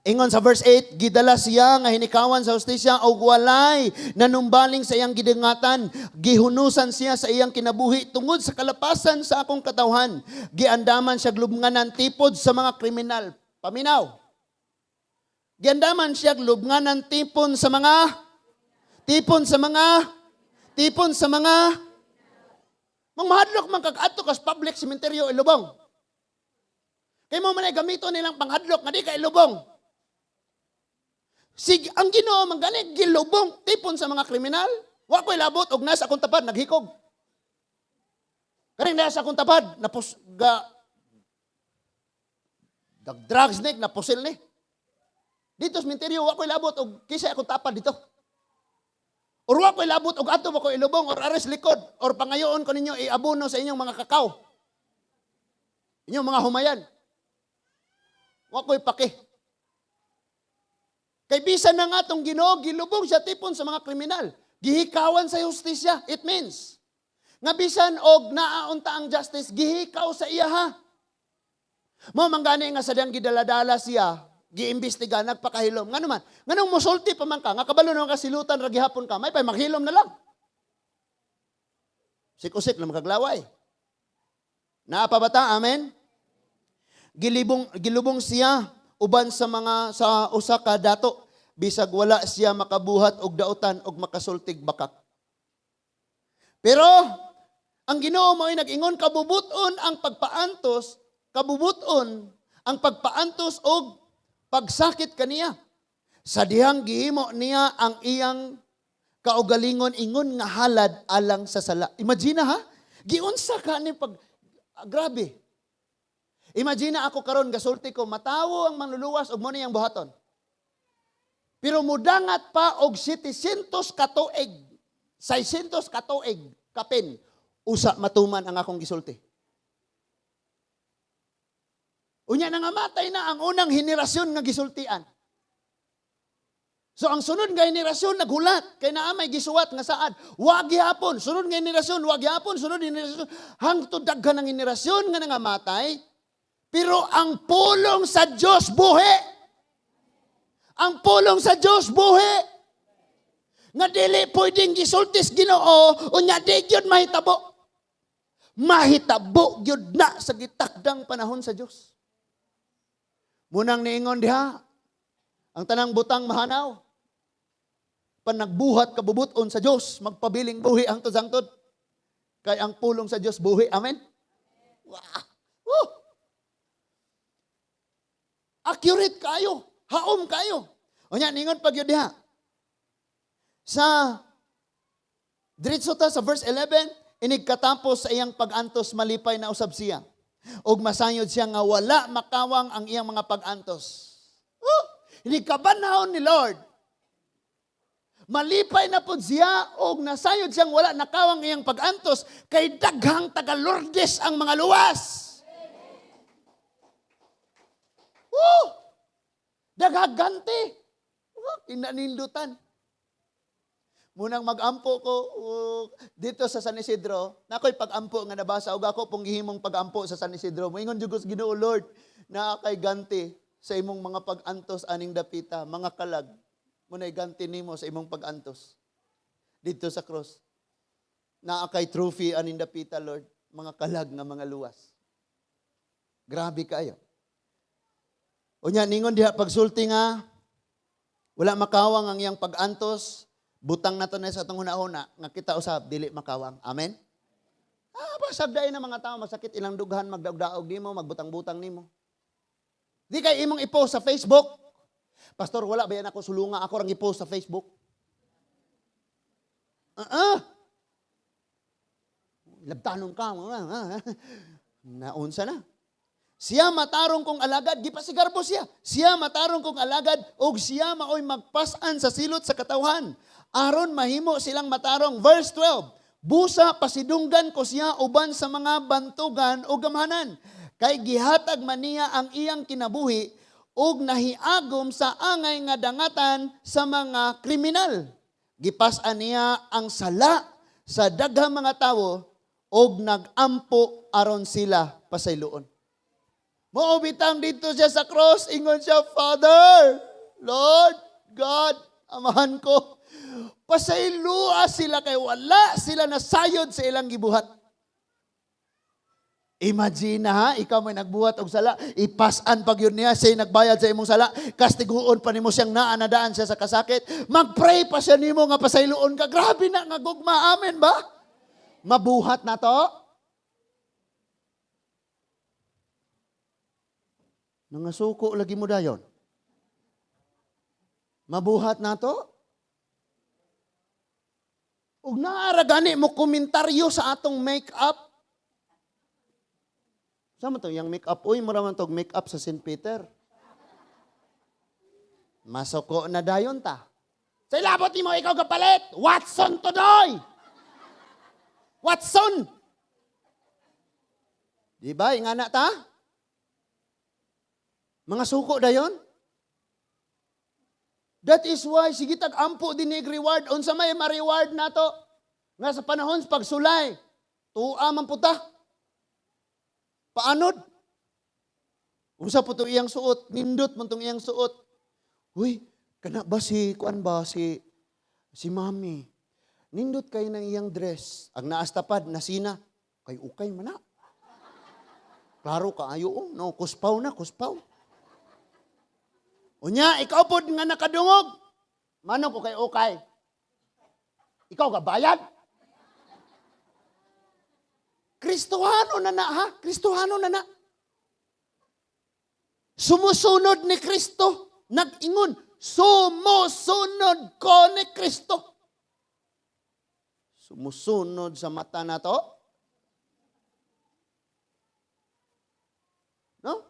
Ingon sa verse 8, gidala siya nga hinikawan sa hustisya og walay nanumbaling sa iyang gidangatan. Gihunusan siya sa iyang kinabuhi tungod sa kalapasan sa akong katawhan. Giandaman siya lubnganan tipod sa mga kriminal. Paminaw. Giandaman siya lubnganan tipon sa mga tipon sa mga tipon sa mga. Mang mahadlok man kag adto kas public cemetery ilubong. Kay mao man ay gamito nilang panghadlok nga di ka ilubong. Sig ang Ginoo man gani gilubong tipon sa mga kriminal. Wa ko'y labot og nasa akong tapad naghikog. Kaning nasa akong tapad napus ga dag drugs ni, napusil ni. Dito sa sementeryo, wa ko'y labot og kinsa akong tapad dito. Or wa ko'y labot og adto ba ko ilubong or ares likod or pangayoon ko ninyo iabono sa inyong mga kakao. Inyong mga humayan. Wa ko'y paki. Kay bisan na nga atong Ginoo, gilubong siya tipon sa mga kriminal. Gihikawan sa hustisya. It means nga bisan og naaunta ang justice, gihikaw sa iya ha. Mao man gani nga sa diyang gidaladala siya, giimbestiga, nagpakahilom. Ngano man, nganong musulti pa man ka, nga kabalo naman ka silutan ra gihapon ka, may pay maghilom na lang. Sik-usik na makaglaway. Naa pa ba ta? Amen? Gilibong, gilubong siya uban sa mga sa usa ka dato bisag wala siya makabuhat og dautan og makasultig bakak. Pero ang Ginoo mo'y nag-ingon kabubuton ang pagpaantos, kabubuton ang pagpaantos og pagsakit kaniya. Sa dihang gihimo niya ang iyang kaugalingon ingon nga halad alang sa sala. Imagine ha, giunsa ka ni pag ah, grabe. Imagine ako karon gasulti ko, matawo ang manluluwas ug mo niyang buhaton. Pero mudangat pa og 700 katuig, 600 katuig kapin usa matuman ang akong gisulti. Unya nangamatay na ang unang henerasyon nga gisultian. So ang sunod nga henerasyon naghulat kay naa may gisuwat nga saad. Wa gihapon, sunod nga henerasyon, wa gihapon, sunod nga henerasyon, hangtod daghan ang henerasyon nga nangamatay. Pero ang pulong sa Dios buhi. Ang pulong sa Dios buhi. Nga dili pwedeng gisultis Ginoo unya di gyud mahitabo. Mahitabo gyud na sa gitakdang panahon sa Dios. Munang niingon diha, ang tanang butang mahanaw. Pan nagbuhat kabubuton sa Dios, magpabiling buhi hangtod hangtod. Kay ang pulong sa Dios buhi. Amen. Wow. Woo! Accurate kayo. Haom kayo. Unya ningon pag yun diha. Sa diretso ta sa verse 11, inig katapos sa iyang pag-antos, malipay na usab siya. Ug masayod siya nga wala makawang ang iyang mga pag-antos. Oh, inig kabanhaw ni Lord, malipay na pud siya og nasayod siyang wala nakawang iyang pag-antos kay daghang taga Lourdes ang mga luwas. Woo! Daghang ganti. Oh, kinanindutan. Munang mag-ampo ko dito sa San Isidro, nakoy pag-ampo nga nabasa og ako pong gihimong pag-ampo sa San Isidro. Moingon jud ko sa Ginoo, "Lord, naa kay ganti sa imong mga pag-antos aning dapita, mga kalag. Munay ganti nimo sa imong pag-antos dito sa cross. Naa kay trophy aning dapita, Lord, mga kalag nga mga luwas." Grabe kayo. Unya ningon diha pagsulti nga wala makawang ang iyang pag-antos, butang nato na sa atong hunahuna nga kita usab dili makawang. Amen. Ah, basag dai na mga tao masakit ilang dughan, magdaog-daog nimo, magbutang-butang nimo. Di kay imong i-post sa Facebook. "Pastor, wala ba yan ako sulunga, ako rang i-post sa Facebook." Ah, ah. Labtanon ka. Naunsa na. Siya matarong kong alagad, gipasigarbo siya. Siya matarong kong alagad, og siya maoy magpas-an sa silot sa katawhan aron mahimo silang matarong. Verse 12, busa pasidunggan ko siya uban sa mga bantugan o gamhanan. Kay gihatag man niya ang iyang kinabuhi ug nahiagom sa angay nga dangatan sa mga kriminal. Gipas-an niya ang sala sa daghang mga tawo og nagampo aron sila pasayloon. Mao bitang didto siya sa cross, ingon siya, "Father, Lord, God, Amahan ko, pasayloa sila kay wala sila nasayod sa ilang gibuhat." Imagine ha, ikaw may nagbuhat og sala, ipasan pag yun niya, siya nagbayad sa imong sala, kastiguon pa nimo siyang naa na daan siya sa kasakit, magpray pa siya nimo nga pasayloon ka. Grabe na nga gugma, amen ba? Mabuhat na to? Nangasuko lagi mo dayon. Mabuhat na to? Ug naara gani mo komentaryo sa atong make-up. Sa man to yang make-up, uy, mura man tog make-up sa St. Peter. Masuko na dayon ta. Sa ilabot nimo ikaw kapalit, Watson to doy. Watson. Di ba ingana ta? Mga suko dayon. That is why sige tag ampo din ni reward, unsa may ma-reward nato nga sa panahon sa pagsulay tua man puta. Paanod? Unsa po to iyang suot? Nindot man tong iyang suot. Uy, kana ba si kuan ba si si mami? Nindot kay ng iyang dress. Ang naastapad nasina kay ukay man na. Klaro kaayo oh, no, kuspaw na, kuspaw. Unya, ikaw pod nga nakadungog. Manong ko kay ukay. Ikaw ga bayad? Kristohano na na, ha? Kristohano na na. Sumusunod ni Kristo. Nag-ingon, "Sumusunod ko ni Kristo." Sumusunod sa mata na to? No?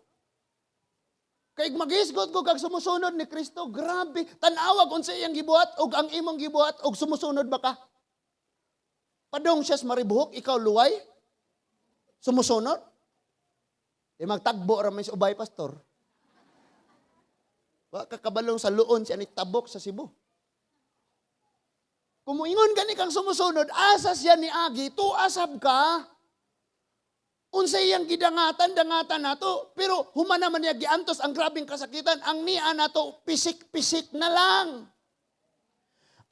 Kay magisgot ko kag sumusunod ni Kristo, grabe. Tan-awag unsa iyang gibuhat og ang imong gibuhat og sumusunod ba ka? Padong siya sa maribuhok, ikaw luway? Sumusunod? E magtagbo ra may sa ubay, pastor. Wa ka kabalong sa luon siya ni tabok sa Cebu. Kung moingon gani kang sumusunod, asa siya ni agi, tuasab ka. Unsa iyang gidangatan, dangatan nato. Pero human naman niya giantos ang grabeng kasakitan, ang niya nato, pisik-pisik na lang.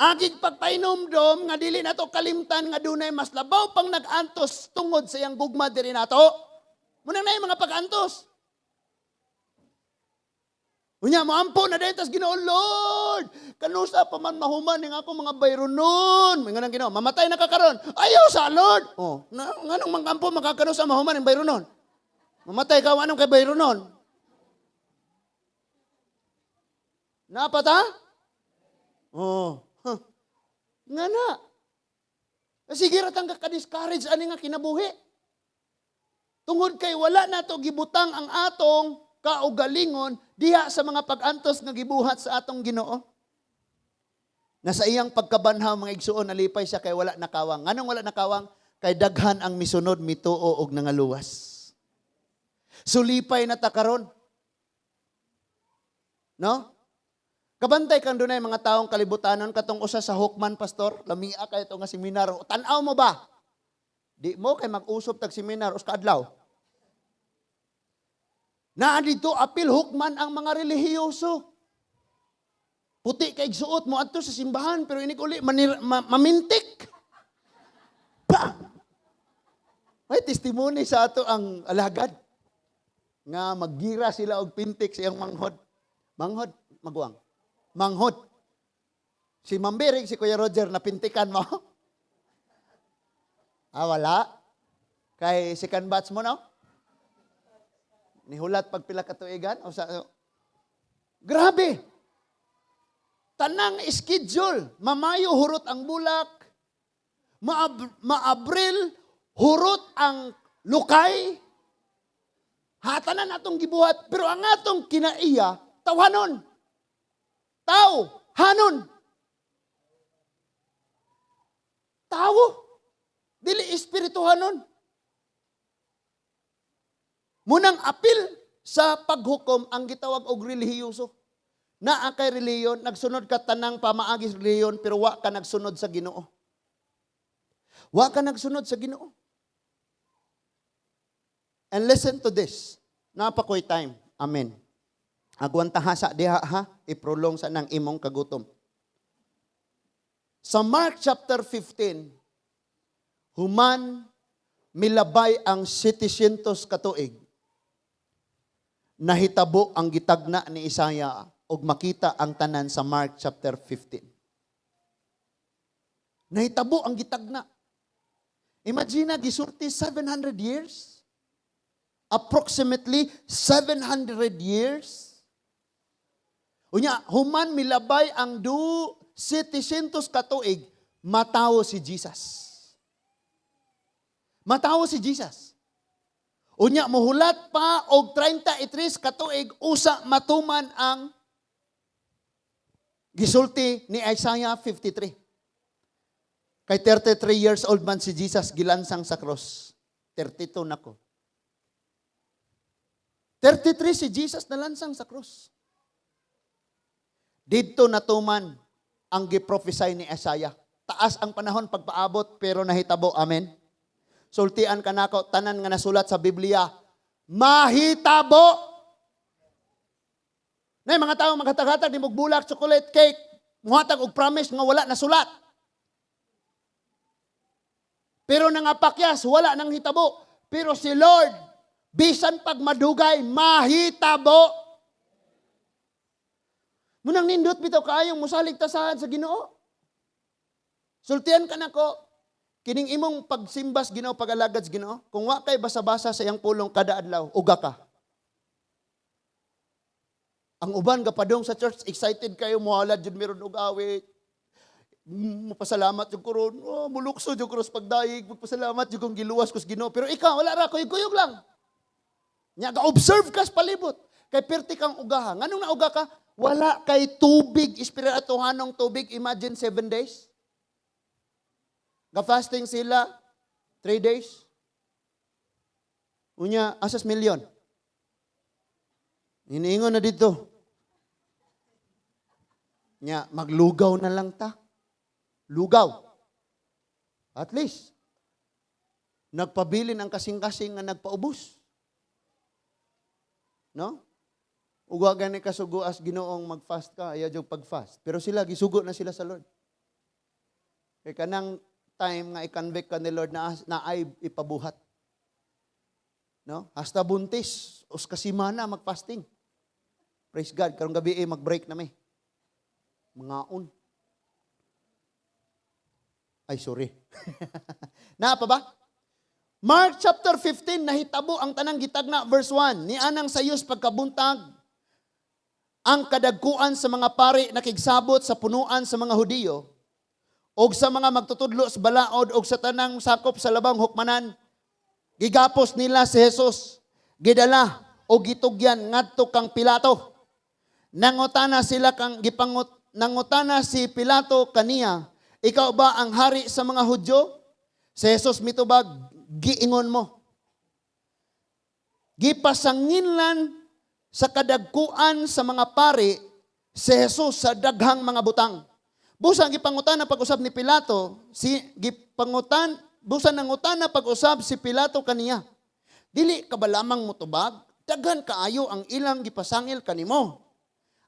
Agig pagpainomdom nga dili nato kalimtan nga dunay mas labaw pang nag-antos tungod sa iyang gugma diri nato. Muna na yung mga pag-antos. Unya, moampo na dayon tas Ginoo, "Lord, kanusa pa man mahuman ning ako mga bayronon?" Nga nang Ginoo, "Mamatay na ka karon." "Ayaw sa Lord." Oh, na, nganong mangampo makakanusa mahuman ning bayronon? Mamatay ka, anong kay bayronon? Napata? Oh. Huh. Nga na. Sige ra tang ka-discourage ani nga kinabuhi. Tungod kay wala nato gibutang ang atong kaugalingon diha sa mga pag-antos nga gibuhat sa atong Ginoo. Nasa iyang pagkabanhaw, mga igsuon, nalipay siya kay wala nakawang. Nganong wala nakawang? Kay daghan ang misunod, mituo og nangaluwas. Sulipay na ta karon. No? Kabantay kang dunay mga taong kalibutanon katong usa sa Hukman, pastor, lamia kay ito nga seminar. Tan-aw mo ba? Di mo kay mag-usop tag seminar us kaadlaw. Naa dito apil hukman ang mga relihiyoso. Puti kay suot mo adto sa simbahan pero inig uli mamintik. Pa! May testimony sa ato ang alagad nga maggira sila og pintik sa iyang manghod. Manghod, maguwang. Manghod. Si Mambirig, si Kuya Roger, napintikan mo? Ah, wala? Kay second batch mo, no? Nihulat pag pila ka tuigan? O sa, grabe! Tanang schedule. Mamayo, hurot ang bulak. Maabril, hurot ang lukay. Hatanan atong gibuhat. Pero ang atong kinaiya, tawanon. Tao, hanon. Tawo. Dili espirituhanon. Munang apil sa paghukom ang gitawag og relihiyoso. Naa kay relihiyon, nagsunod ka tanang pamaagi sa relihiyon, pero wa ka nagsunod sa Ginoo. Wa ka nagsunod sa Ginoo. And listen to this. Naa pa ko'y time. Amen. Agwanta sa diha ha, iprolong sa nang imong kagutom. Sa Mark chapter 15, human milabay ang 700 katuig, nahitabo ang gitagna ni Isaiah og makita ang tanan sa Mark chapter 15. Nahitabo ang gitagna. Imagine na, gisulti 700 years. Approximately 700 years. Unya, human milabay ang 700 katuig, matawo si Jesus. Matawo si Jesus. Unya, muhulat pa og 33 katuig usa matuman ang gisulti ni Isaiah 53. Kay 33 years old man si Jesus gilansang sa cross. 32 na ko. 33 si Jesus nalansang sa cross. Didto natuman ang giprophesy ni Isaiah. Taas ang panahon pagpaabot, pero nahitabo. Amen. Sultian ka nako, tanan nga nasulat sa Biblia, mahitabo. Nay mga tao maghatag-hatag ni bulak, chocolate, cake, muhatag og promise nga wala nasulat. Pero nangapakyas, wala nang hitabo. Pero si Lord, bisan pag madugay, mahitabo. Munang nindot bitaw kaayong musalig tasahan sa Ginoo. Sultian ka nako, kining imong pagsimbas Ginoo, pag-alagad sa Ginoo, kung wa kay basa-basa sa iyang pulong kada adlaw, uga ka. Ang uban gapadong sa church, excited kayo, muhalad jud meron og awit. Mapasalamat jud ko ron. Oh, mulukso jud ko ron sa pagdayeg, magpasalamat jud kong giluwas ko sa Ginoo. Pero ikaw wala ra, kuyog-kuyog lang. Nya ga-observe ka sa palibot. Kay perti kang ugaha. Nganong nauga ka? Wala kay tubig, espirituhanong tubig. Imagine 7 days. Ga-fasting sila 3 days. Unya, asas milyon. Iniingon na dito. Nya, maglugaw na lang ta. Lugaw. At least, nagpabilin ang kasing-kasing nga nagpaubos. No? Ug wa gani kasugo as Ginoong mag-fast ka, ayaw jud pag-fast. Pero sila, gisugo na sila sa Lord. Kay kanang time nga i-convict ka ni Lord na ay ipabuhat. No? Hasta buntis, us kasimana mag-fasting. Praise God, karong gabi eh, mag-break na mi. Mangaon. Ay, sorry. Naa pa ba? Mark chapter 15, nahitabo ang tanang gitagna, verse 1. Ni anang sayos pagkabuntag, ang kadagkuan sa mga pari nakigsabot sa punuan sa mga Hudiyo, og sa mga magtutudlo sa balaod, og sa tanang sakop sa labang hukmanan, gigapos nila si Jesus, gidala og gitugyan ngadto kang Pilato. Nangutana sila kang gipangut nangutana si Pilato kaniya, "Ikaw ba ang hari sa mga Hudyo?" Si Jesus mitubag, "Giingon mo." Gipasanginlan sa kadagkuan sa mga pari si Jesus sa daghang mga butang. Busa gipangutana pag-usab ni Pilato, si gipangutan busa nangutana pag-usab si Pilato kaniya, "Dili ka ba lamang motubag? Daghan kaayo ang ilang gipasangil kanimo."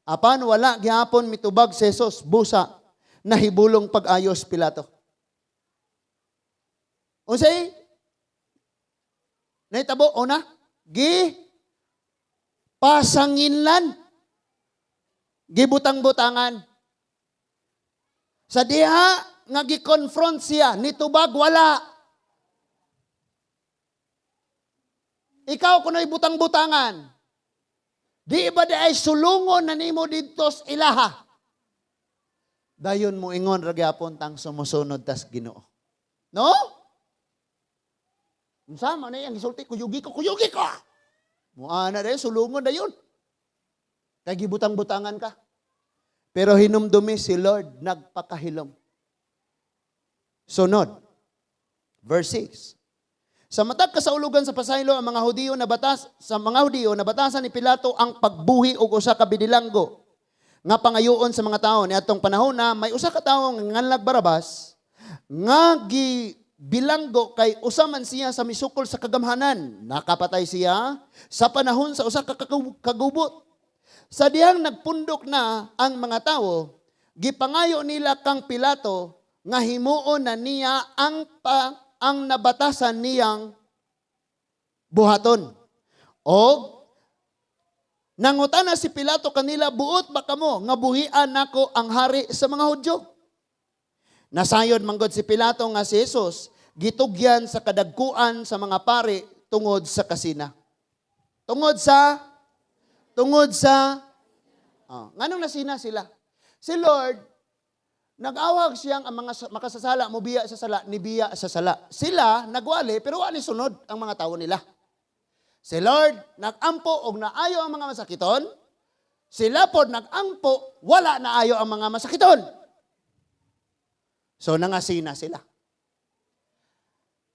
Apan wala gihapon mitubag si Jesus, busa nahibulong pag-ayos Pilato. Unsay nahitabo una? Gi pasanginlan. Gibutang-butangan. Sa diha nga gi-confront siya, nitubag wala. Ikaw kuno'y butang-butangan. Di ba di ay sulungon na nimo didto sa ilaha? Dayon mo ingon ra gyapon tang sumusunod tas Ginoo. No? Unsa man ang gisulti, "Kuyugi ko, kuyugi ko." Mua na dayon, sulungon dayon. Kay gibutang-butangan ka. Pero hinumdumi si Lord nagpakahilom. Sunod. Verse 6. Sa matag kasaulugan sa pasaylo ang mga Hudiyo na batas sa mga Hudiyo na batasan ni Pilato ang pagbuhi og usa ka bidilanggo Nga pangayoon sa mga tao niadtong panahon na may usa ka tawo nga nganlag Barabas nga gibilanggo kay usa man siya sa misukol sa kagamhanan. Nakapatay siya sa panahon sa usa ka kagubot. Sa dihang nagpundok na ang mga tawo, gipangayo nila kang Pilato nga himuon na niya ang nabatasan niyang buhaton. Og nangutana si Pilato kanila, "Buot ba kamo nga buhian nako ang hari sa mga Hudyo?" Nasayod manggod si Pilato nga si Jesus gitugyan sa kadagkuan sa mga pari tungod sa kasina. Tungod sa oh, nganong nasina sila? Si Lord nag-awag siyang ang mga makasasala mobiya sa sala, nibiya sa sala. Sila nagwali pero wa ni sunod ang mga tawo nila. Si Lord nag-ampo og naayo ang mga masakiton. Sila pod nag-ampo, wala naayo ang mga masakiton. So nangasina sila.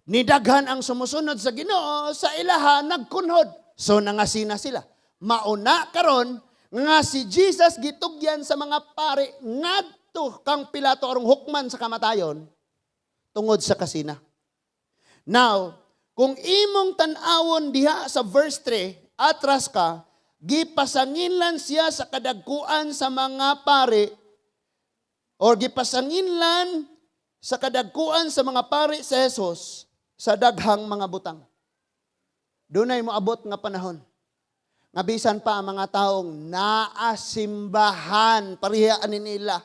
Nidaghan ang sumusunod sa Ginoo sa ilaha nagkunhod. So nangasina sila. Mauna karon nga si Jesus gitugyan sa mga pare ngadto kang Pilato arong hukman sa kamatayon tungod sa kasina. Now, kung imong tan-awon diha sa verse 3, atras ka, gipasanginlan siya sa kadagkuan sa mga pare or gipasanginlan sa kadagkuan sa mga pare sa Jesus sa daghang mga butang. Dunay moabot nga panahon nga bisan pa ang mga taong naasimbahan, pareha ani nila,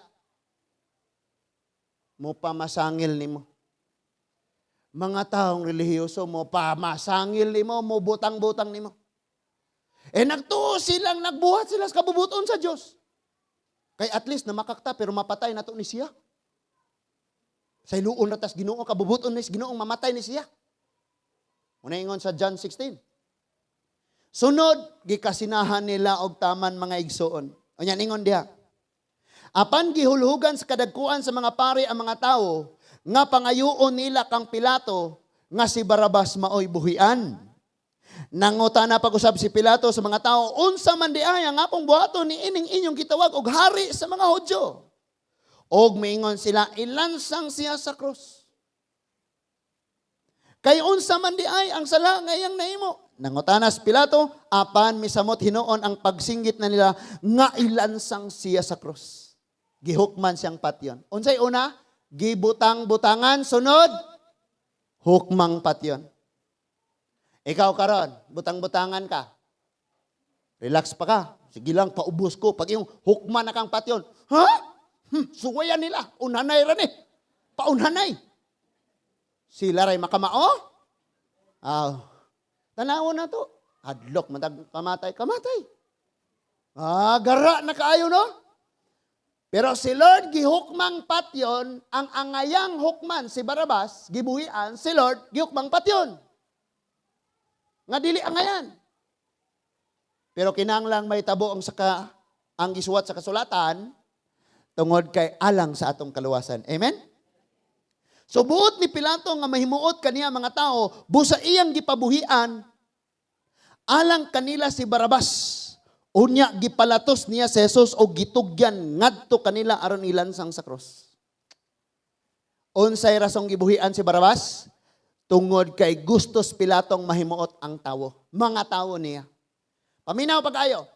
mo pamasangil nimo. Mga taong relihiyoso mo pamasangil nimo, mo butang-butang nimo. Eh nagtuo silang nagbuhat sila sa kabubuton sa Dios. Kay at least namakakta pero mapatay na to ni siya. Sa iluon ra tas Ginoo, kabubuton ni Ginoong mamatay ni siya. Muna ingon sa John 16. Sunod, gikasinahan nila og taman, mga igsoon. Unya ingon diha. Apan gihulhugan sa kadagkuan sa mga pari ang mga tawo nga pangayoon nila kang Pilato nga si Barabas maoy buhian. Nangutana pag-usab si Pilato sa mga tao, "Unsa man diay ang akong buhaton ni ining inyong gitawag og hari sa mga Hudyo?" Og miingon sila, "Ilansang siya sa krus." "Kay unsa man diay ang sala nga iyang nahimo?" nangutana si Pilato, apan misamot hinuon ang pagsinggit na nila nga ilansang siya sa krus. Gihukman siyang patyon. Unsay una? Gibutang-butangan, sunod hukmang patyon. Ikaw karon, butang-butangan ka. Relax pa ka. Sige lang, paubos ko. Pag yung hukman na kang patyon, ha? Suwayan nila. Unhanay ra ni. Paunhanay. Sila ray makamao? Ah, tanaw na to. Hadlok, matag kamatay, kamatay. Ah, gara na kaayo, no? Pero si Lord gihukmang patyon, ang angayang hukman si Barabas, gibuhian, si Lord gihukmang patyon. Nga dili angayan. Pero kinahanglang may tabo ang gisuwat sa kasulatan tungod kay alang sa atong kaluwasan. Amen? So buot ni Pilato nga mahimuot kaniya mga tao, busa iyang gipabuhian alang kanila si Barabas. Unya gipalatos niya si Jesus og gitugyan ngadto kanila aron ilansang sa krus. Unsay rasong gibuhian si Barabas? Tungod kay gustos Pilatong mahimuot ang tawo, mga tawo niya. Paminaw pag-ayo.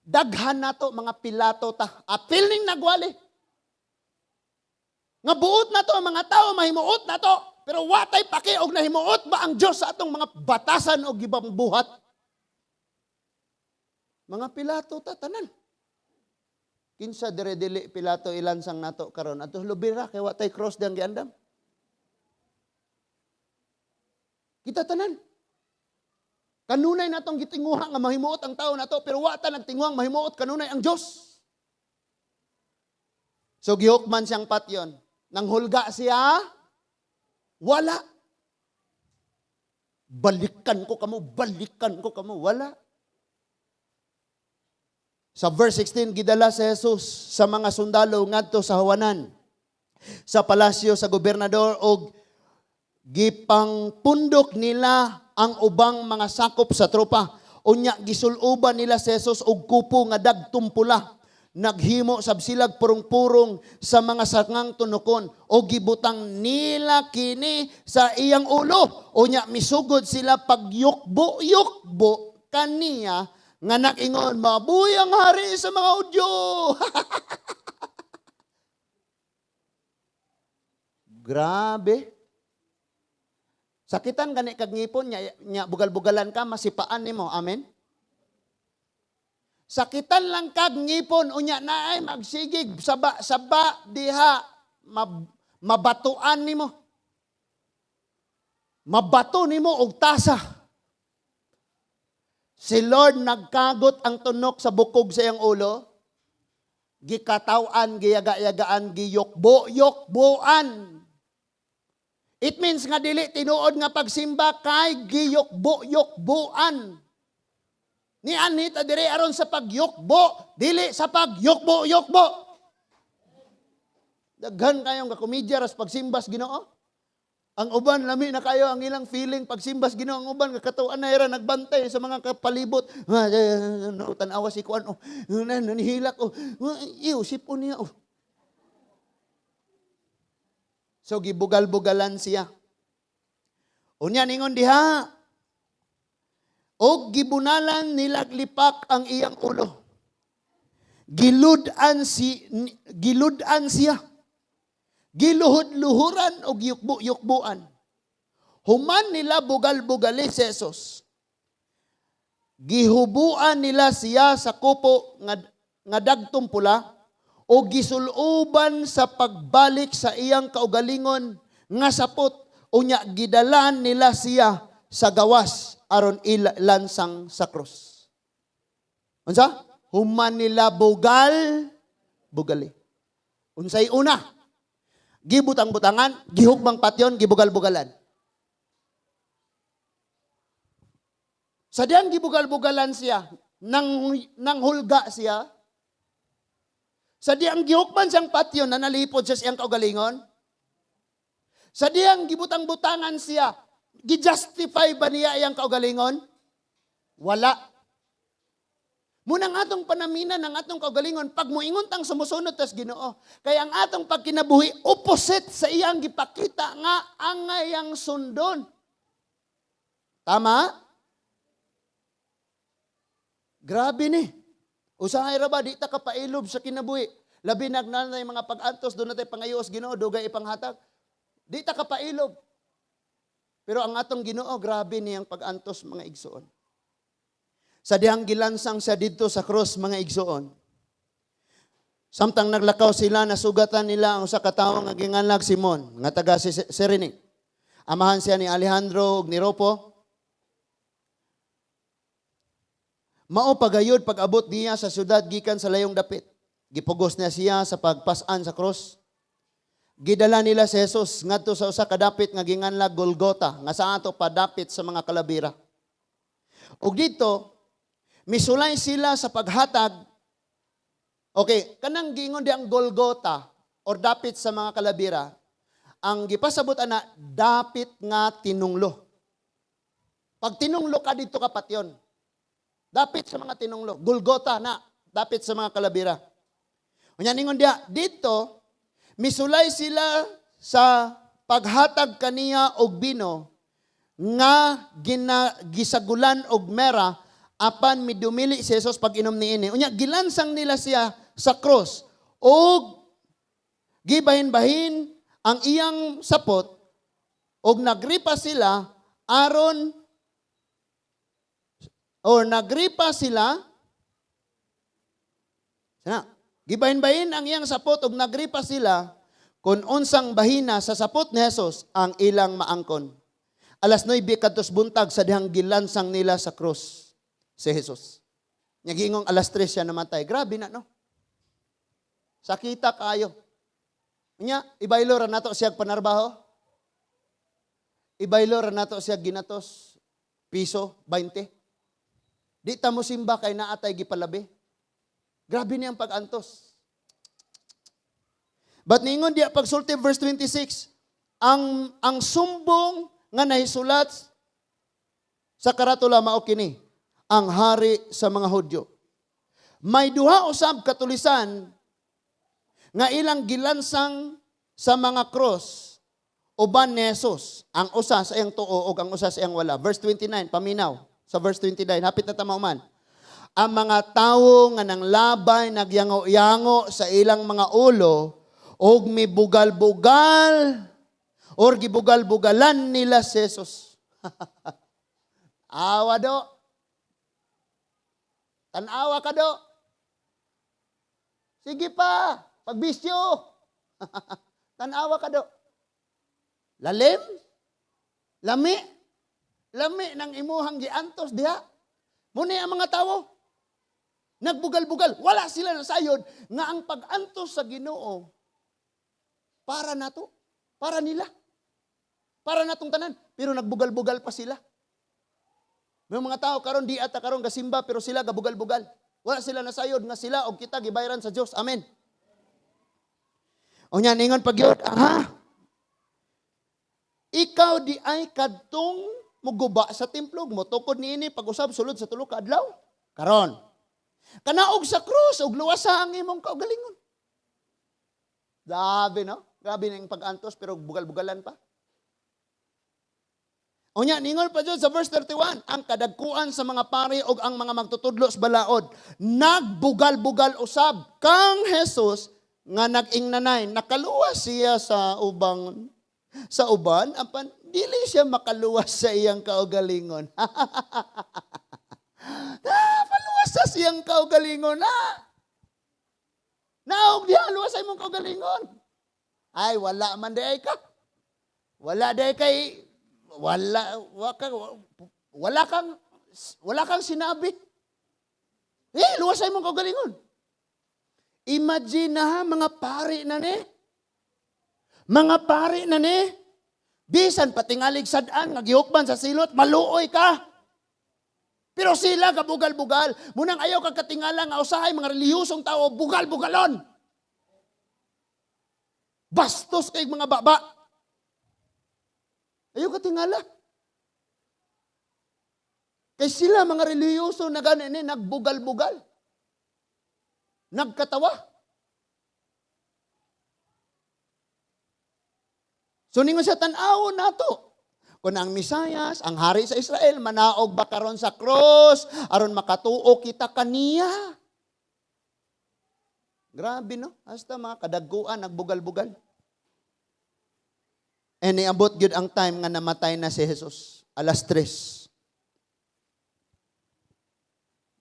Daghan nato mga Pilato ta. Apil ning nagwali. Nga buot na to ang mga tao, mahimuot na to. Pero watay paki og nahimuot ba ang Dios sa atong mga batasan og gibang buhat. Mga Pilato ta tanan. Kinsa dire dili Pilato ilansang nato karon? Adto lubira kay watay cross diyang giandam. Kita tanan. Kanunay natong gitinguha nga mahimuot ang tao nato pero wa ta nagtinguhang mahimuot kanunay ang Dios. So gihukman siyang patyon. Nanghulga siya? Wala. Balikan ko kamo, balikan ko kamo. Wala. Sa verse 16, gidala si Jesus sa mga sundalo ngadto sa hawanan sa palasyo sa gobernador og gipangpundok nila ang ubang mga sakop sa tropa. Unya gisuloban nila si Jesus og kupo nga dagtong pula. Naghimo sab silag purong-purong sa mga sangang tunokon o gibutang nila kini sa iyang ulo. Unya misugod sila pagyukbo-yukbo kaniya nga nag-ingon, "Mabuhi ang hari sa mga Hudyo." Grabe. Sakitan gani kag ngipon nya, nya bugal-bugalan ka, masipaan nimo. Amen. Sakitan lang kag ngipon unya naay magsigig saba saba diha mabatuan nimo. Mabato nimo og tasa. Si Lord nagkagot ang tunok sa bukog sa iyang ulo. Gikataw-an, giyaga-yagaan, giyukbo-yukbuan. It means nga dili tinuod nga pagsimba kay giyukbo-yukbuan. Ni anita dire aron sa pagyukbo, dili sa pagyukbo-yukbo. Daghan kayong kakomedya ras pagsimbas Ginoo. Ang uban lami na kayo ang ilang feeling pagsimbas Ginoo, ang uban katuan na era nagbantay sa mga kapalibot. Tan-awa si kuan, oh. Nanihilak, oh. Iyo sipon niya, oh. So gibugal-bugalan siya. Unya ningon diha, og gibunalan nilaglipak ang iyang ulo. Gilud-an siya. Giluhod-luhuran og yukbo-yukbuan. Human nila bugal-bugali si Jesus. Gihubuan nila siya sa kupo nga dagtong pula o gisuloban sa pagbalik sa iyang kaugalingon nga sapot, unya gidalan nila siya sa gawas aron ilansang sa krus. Unsa? Human nila bugal bugali. Unsay una? Gibutang-butangan, gihukbang patyon, gibugal-bugalan. Sa diyang gibugal-bugalan siya, nang hulga siya, sa diyang gihukman siyang patyon na nalipod siya siyang kaugalingon, sa diyang gibutang-butangan siya, gi-justify ba niya iyang kaugalingon? Wala. Munang atong panaminan ng atong kaugalingon, pag muingon tang sumusunod tas Ginoo. Kaya ang atong pagkinabuhi, opposite sa iyang gipakita nga angayang sundon. Tama? Grabe ni. Usahay ra ba, di ta kapailob sa kinabuhi. Labi na na mga pag-antos, doon na tayo pangayos Ginoo, dugay ipanghatag. Di ta kapailob. Pero ang atong Ginoo, grabe niyang pag-antos, mga igsoon. Sa dihang gilansang siya didto sa krus, mga igsoon. Samtang naglakaw sila, nasugatan nila ang usa ka tawo nga ginganlag Simon, nga taga Cyrene. Amahan siya ni Alejandro ug ni Rufo. Mao pagayod pag-abot niya sa syudad gikan sa layong dapit. Gipugos niya siya sa pagpas-an sa krus. Gidala nila si Jesus ngadto sa usa ka dapit nga ginganlag Golgota, nga sa ato padapit sa mga kalabira. Ug dito misulay sila sa paghatag. Okay, kanang giingon di ang Golgota or dapit sa mga kalabira, ang gipasabot ana dapit nga tinunglo. Pag tinunglo ka dito ka patyon. Dapit sa mga tinunglo, Golgota na, dapit sa mga kalabira. Unya ningon diha, dito misulay sila sa paghatag kaniya og bino nga gisagulan og mera, apan midumili si Jesus pag inom niini. Unya gilansang nila siya sa krus og gibahin-bahin ang iyang sapot og nagripa sila aron or nagripa sila sana. Gibahin-bahin ang iyang sapot og nagripa sila kung unsang bahina sa sapot ni Jesus ang ilang maangkon. Alas 9 kadtos buntag sa dihang gilansang nila sa krus si Jesus. Nagingong alas 3 siya namatay. Grabe na, no? Sakita kayo. Nya, ibaylo ra nato siya panarbaho. Ibaylo ra nato siya ginatos. Piso, 20. Di ta mo simba kay naatay gipalabi. Grabe niyang pag-antos. But ningon diya pagsulti verse 26, ang sumbong nga nahisulat sa karatula mao kini, ang hari sa mga Hudyo. May duha usab katulisan nga ilang gilansang sa mga cross uban ni Jesus. Ang usa sa iyang tuo ug ang usa sa iyang wala. Verse 29, paminaw. Sa verse 29, hapit na ta mauman. Ang mga tawo nga nanglabay nagyango-yango sa ilang mga ulo og mibugal-bugal or gibugal-bugalan nila si Jesus. Awa do. Tanawa ka do. Sige pa, pagbisyo. Tanawa ka do. Lalim? Lami? Lami ng imuhang giantos diha. Muni ang mga tawo. Nagbugal-bugal. Wala sila nasayod nga ang pag-antos sa Ginoo para nato, para nila. Para natong tanan. Pero nagbugal-bugal pa sila. May mga tao karon di ata karon gasimba pero sila gabugal-bugal. Wala sila nasayod nga sila og kita gibayaran sa Dios. Amen. Unya ningon pag yun, aha. Ikaw di ay kadtong muguba sa templo, motukod niini pag-usab sulod sa 3 ka adlaw. Karon. Kanaog sa krus ug luwasa ang imong kaugalingon. Grabe, no? Grabe na yung pag-antos pero bugal-bugalan pa. Unya, ningon pa dyan sa verse 31, ang kadagkuan sa mga pari og ang mga magtutudlo sa balaod, nagbugal-bugal usab kang Jesus nga nag-ingnanay, nakaluwas siya sa uban, apan dili siya makaluwas sa iyang kaugalingon. Paluwas sa siyang kaugalingon na. Naog diha luwas sa imong kaugalingon. Ay, wala man di ay ka. Wala di kay wala waka, wala kang sinabi. Eh, luwas sa imong kaugalingon. Imagine na ha, mga pari na ni. Mga pari na ni. Bisan patingalig sad-an nga gihukman sa silot, maluoy ka. Pero sila gabugal-bugal. Munang ayaw ka katingala nga usahay mga relihiyosong tao bugal-bugalon. Bastos kay mga baba. Ayaw katingala. Kay sila mga relihiyoso na gani ni nagbugal-bugal. Nagkatawa. So ningon siya, tan-awon nato. Kung ang Mesiyas, ang hari sa Israel, manaog ba karon sa cross, aron makatuo kita kaniya. Grabe, no? Hasta mga kadagkuan, nagbugal-bugal. And niabot gyud ang time nga namatay na si Jesus. 3:00.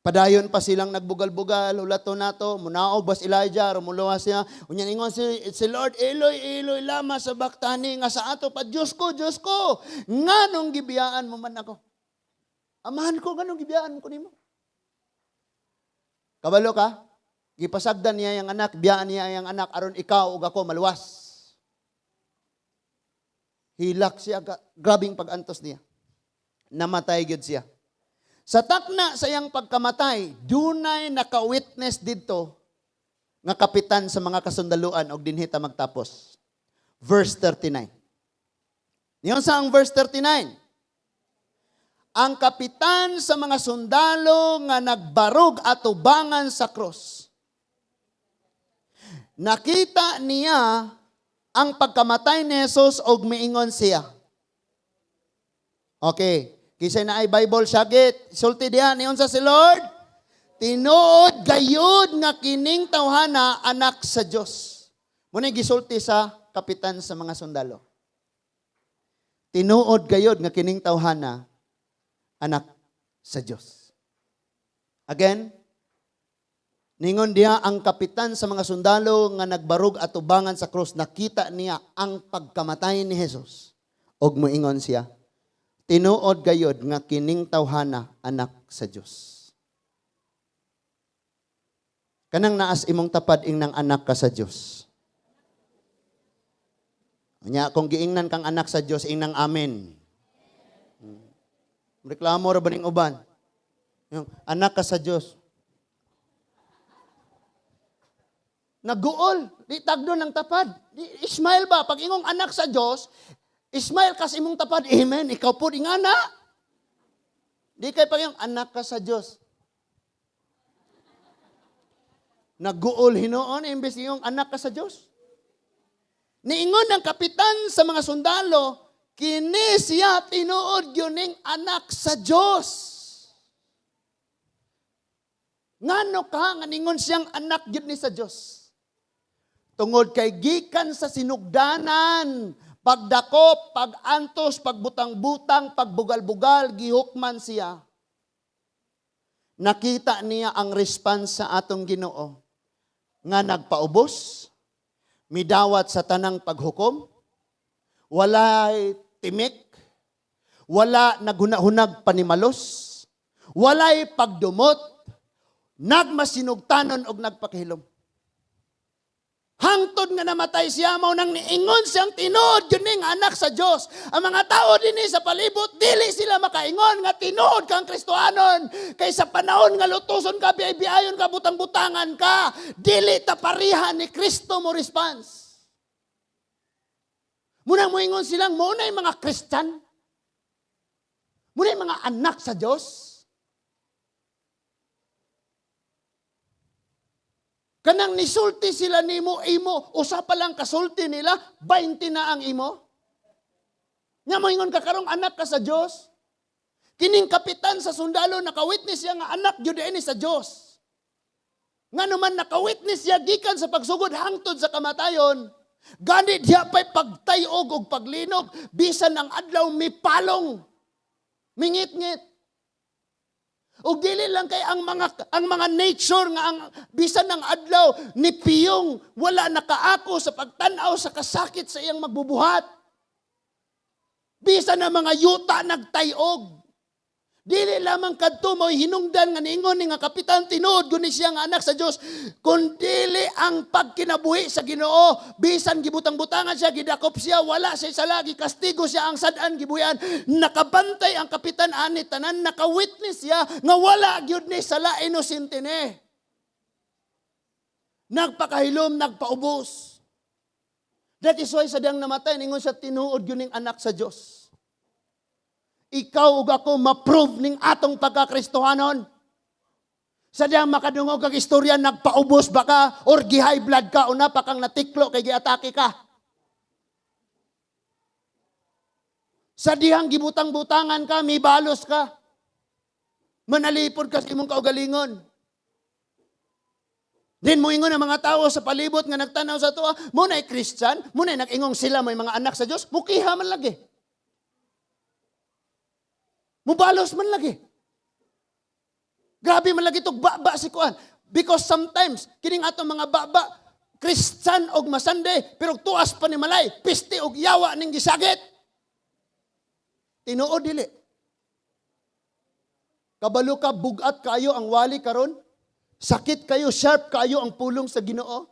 Padayon pa silang nagbugal-bugal, hulato nato, munaog bas Elijah, rumuluwas siya. Unya ingon si Lord, "Eloy, Eloy, lama sabaktani," nga sa ato pa, "Diyos ko, Diyos ko, nganong gibiyaan mo man ako? Amahan ko, nganong gibiyaan ko nimo?" Kabalo ka? Gipasagdan niya yung anak, biyaan niya yung anak, aron ikaw ug ako maluwas. Hilak siya, grabing pag-antos niya. Namatay gyud siya. Sa takna sa iyang pagkamatay, dunay naka-witness didto nga kapitan sa mga kasundaluan og dinhi ta magtapos. Verse 39. Niyon sa ang verse 39. Ang kapitan sa mga sundalo nga nagbarog atubangan sa krus. Nakita niya ang pagkamatay ni Jesus og miingon siya. Okay. Kisay na ay Bible syagit. Sulti diha niyon sa si Lord. "Tinuod gayud nga kining tawhana anak sa Dios." Muna gisulti sa kapitan sa mga sundalo. "Tinuod gayud nga kining tawhana anak sa Dios." Again, ningon diha ang kapitan sa mga sundalo nga nagbarog atubangan sa krus, nakita niya ang pagkamatay ni Jesus. Og moingon siya, "Tinuod gayod nga kining tawhana anak sa Dios." Kanang naas imong tapad, ingnang anak ka sa Dios. Nya kung giingnan kang anak sa Dios, ingnang amen. Reklamo ra ba ning uban? Yung anak ka sa Dios. Naguol, di tagdo ng tapad. Di, Ismael ba pag ingong anak sa Dios, Ismael kas imong tapad, amen, ikaw po ingana. Di kay pag yung anak ka sa Dios. Naguol hinuon imbes iyong anak ka sa Dios. Niingon ang kapitan sa mga sundalo, "Kini siya tinuod gyud ning anak sa Dios." Ngano ka nga ningon siyang anak gyud ni sa Dios? Tungod kay gikan sa sinugdanan, pagdakop, pagantos, pagbutang-butang, pagbugal-bugal, gihukman siya. Nakita niya ang response sa atong Ginoo nga nagpaubos, midawat sa tanang paghukom, walay timik, wala naghunahunag panimalos, walay pagdumot, nagmasinugtanon og nagpakahilom. Hangtod nga namatay siya, mao nang niingon siyang tinuod gyud ning anak sa Dios. Ang mga tao dinhi sa palibot, dili sila makaingon nga tinuod kang Kristohanon. Kay sa panahon nga lutuson ka, biay-biayon ka, butang-butangan ka, dili ta pareha ni Kristo mo response. Munang moingon silang, mao na mga Christian. Mao na mga anak sa Dios. Kanang nisulti sila nimo imo, usa pa lang kasulti nila, 20 na ang imo. Nga moingon ka karong anak ka sa Dios. Kining kapitan sa sundalo, nakawitness siya nga anak gyud ni sa Dios. Nga naman nakawitness siya gikan sa pagsugod hangtod sa kamatayon. Gani diha pa'y pagtayog og paglinog bisan ang adlaw mipalong. Mingit-ngit. Ug dili lang kay ang mga nature nga ang bisan ang adlaw ni piyong, wala nakaako sa pagtan-aw sa kasakit sa iyang magbubuhat. Bisan ang mga yuta nagtayog. Dili lamang kadto mo'y hinungdan nga niingon ni nga kapitan, tinuod guni siya nga anak sa Dios, kun dili ang pagkinabuhi sa Ginoo. Bisan gibutang-butangan siya, gidakop siya, wala siya sala, gikastigo siya, ang sad-an gibuyan, nakabantay ang kapitan ani tanan, nakawitness siya nga wala gyud ni sala, inosente ni. Nagpakahilom, nagpaubos. That is why sa diyang namatay, ningon siya, tinuod gyud ning anak sa Dios. Ikaw ug ako, ma-prove ning atong pagkakristohanon. Sa diyang makadungog kag istorya, nagpaubos ba ka or gi-high blood ka o napa kang natiklo kay giatake ka? Sa dihang gibutang-butangan ka, mibalos ka. Manalipod ka sa imong kaugalingon. Din moingon ang mga tao sa palibot nga nagtanaw sa tuwa, mo na'y Christian, mo na'y nag-ingong sila may mga anak sa Dios, mukiha man lagi. Mubalos man lagi. Grabe man lagi tog baba si kuan. Because sometimes, kining atong mga baba, Christian og masande, pero tuas pa ni malay, piste og yawa ning gisagit. Tinuod dili. Kabalo ka, bugat kayo ang wali karon. Sakit kayo, sharp kayo ang pulong sa Ginoo.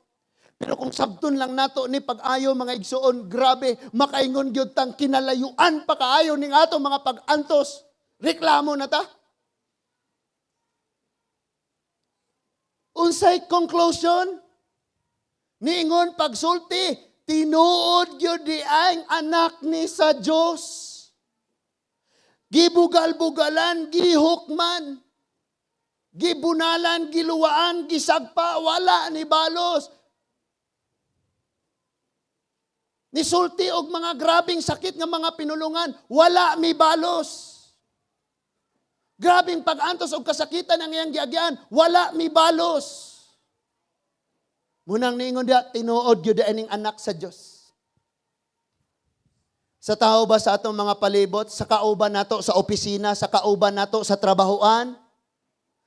Pero kung sabton lang nato ni pag-ayo, mga igsuon, grabe, makaingon gyud tang kinalayuan pa kaayo ning atong mga pag-antos. Reklamo na ta. Unsay conclusion? Niingon pagsulti, tinuod gyud di ang anak ni sa Dios. Gibugal-bugalan, gihukman, gibunalan, giluwaan, gisagpa, wala ni balos. Nisulti og mga grabing sakit nga mga pinulungan, wala mi balos. Grabing pag-antos og kasakitan ang iyang giagyan, wala mi balos. Munang niingon diha, tinuod gyud ning anak sa Dios. Sa tao ba sa atong mga palibot, sa kauban nato sa opisina, sa kauban nato sa trabahoan,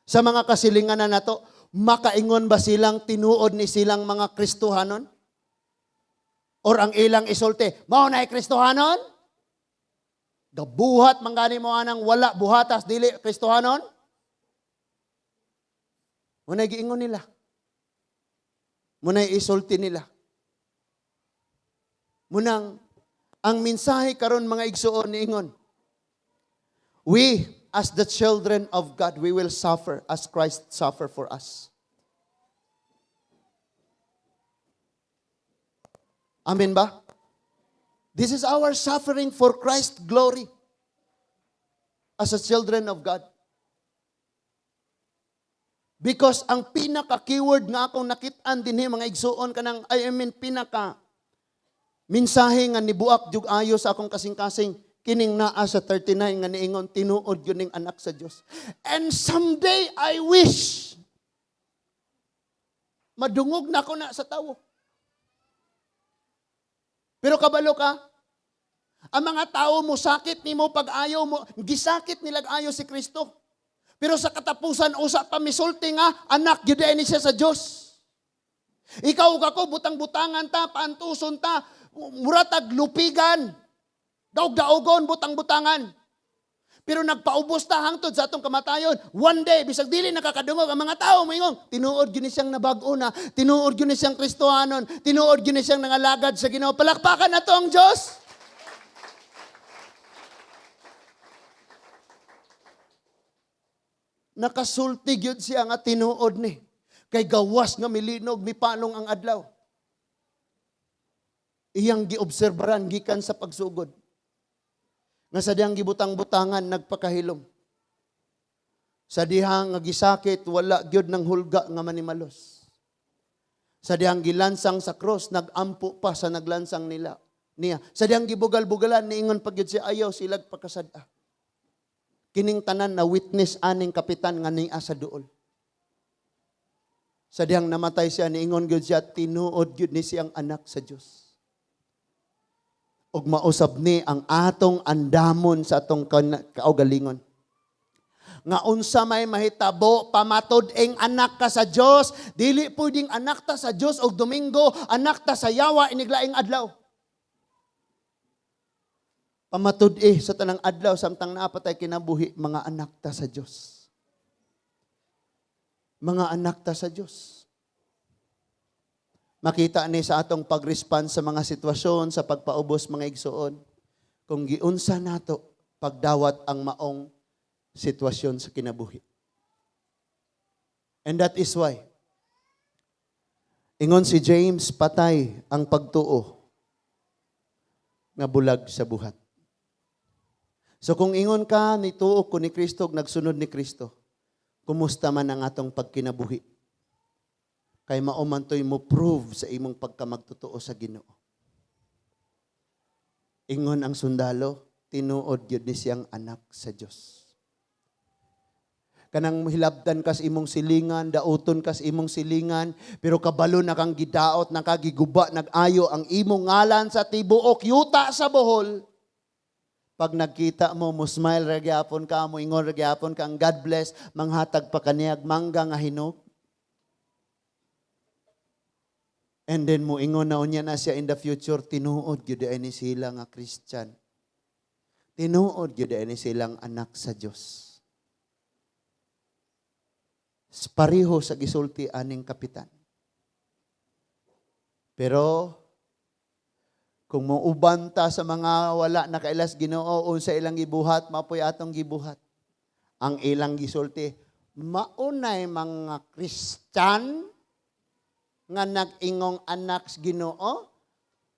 sa mga kasilingan na nato, makaingon ba silang tinuod ni silang mga Kristohanon? Or ang ilang isulte, mao na Kristohanon? Gabuhat man gani mo anang wala buhatas dili Kristohanon? Muna'y giingon nila. Muna'y isulti nila. Munang ang mensahe karon, mga igsuon, niingon, we as the children of God, we will suffer as Christ suffer for us. Amen ba? This is our suffering for Christ's glory as a children of God. Because ang pinaka keyword nga akong nakit-an dinhi, mga igsuon, kanang, I mean, pinaka mensahe nga nibuak jug ayo sa akong kasing-kasing, kining naa sa 39 nga niingon, "Tinuod gyud ning anak sa Dios." And someday I wish madungog na ko na sa tawo. Pero kabalo ka, ang mga tao mo sakit nimo pag ayaw mo, gisakit nilag ayo si Kristo. Pero sa katapusan, usa pa misulti nga anak gyud ni siya sa Dios. Ikaw ug ako, butang-butangan ta, paantuson ta, muratag lupigan. Daog-daogon, butang-butangan. Pero nagpaubos ta hangtod sa atong kamatayon. One day, bisag dili nakakadungog ang mga tao, moingon, "Tinuod gyud ni siyang nabag-o na, tinuod gyud ni siyang Kristohanon, tinuod gyud ni siyang nangalagad sa Ginoo." Palakpakan nato ang Dios. Nakasulti gyud siya nga tinuod ni. Kay gawas nga milinog, mipanong ang adlaw. Iyang giobserbaran gikan sa pagsugod. Nga sa dihang gibutang-butangan, nagpakahilom. Sa dihang nga gisakit, wala gyud ng hulga nga manimalos. Sa dihang gilansang sa cross, nagampo pa sa naglansang nila niya. Sa dihang gibugal-bugalan, niingon pa gyud siya, ayaw silag pakasad-a. Kining tanan na witness aning kapitan nga niya sa duol. Sa dihang namatay siya, niingon gyud siya, "Tinuod gyud ni siyang anak sa Dios." Ug mausab ni ang atong andamon sa atong kaugalingon. Nga unsa may mahitabo, pamatud-eng anak ka sa Dios, dili pwedeng anak ta sa Dios og Domingo, anak ta sa yawa iniglaing adlaw. Pamatud-e sa tanang adlaw samtang naa pa tay kinabuhi, mga anak ta sa Dios. Mga anak ta sa Dios. Makita ni sa atong pag-respond sa mga sitwasyon, sa pagpaubos, mga igsuon, kung giunsa nato pagdawat ang maong sitwasyon sa kinabuhi. And that is why, ingon si James, patay ang pagtuo nga bulag sa buhat. So kung ingon ka, nituo ko ni Kristo, ug nagsunod ni Kristo, kumusta man ang atong pagkinabuhi? Kay mao man to'y mo prove sa imong pagkamagtotoo sa Ginoo. Ingon ang sundalo, "Tinuod gyud ni siyang anak sa Dios." Kanang hilabdan kas imong silingan, dauton kas imong silingan, pero kabalo na kang gidaot, nakagiguba, nag-ayo ang imong ngalan sa tibuok yuta sa Bohol. Pag nagkita mo, mo smile ra gyapon ka, mo ingon ra gyapon ka, ang God bless, manghatag pa kaniyag mangga nga hinog. And then mo ingon na unya na siya in the future, "Tinuod gyud ay ni sila nga Christian. Tinuod gyud ay ni silang anak sa Dios." Pareho sa gisulti aning kapitan. Pero kung mouban ta sa mga wala nakailas Ginoo, unsa ilang gibuhat, mapoy atong gibuhat. Ang ilang gisulti, maunay mga Christian nga nag-ingong anak sa Ginoo,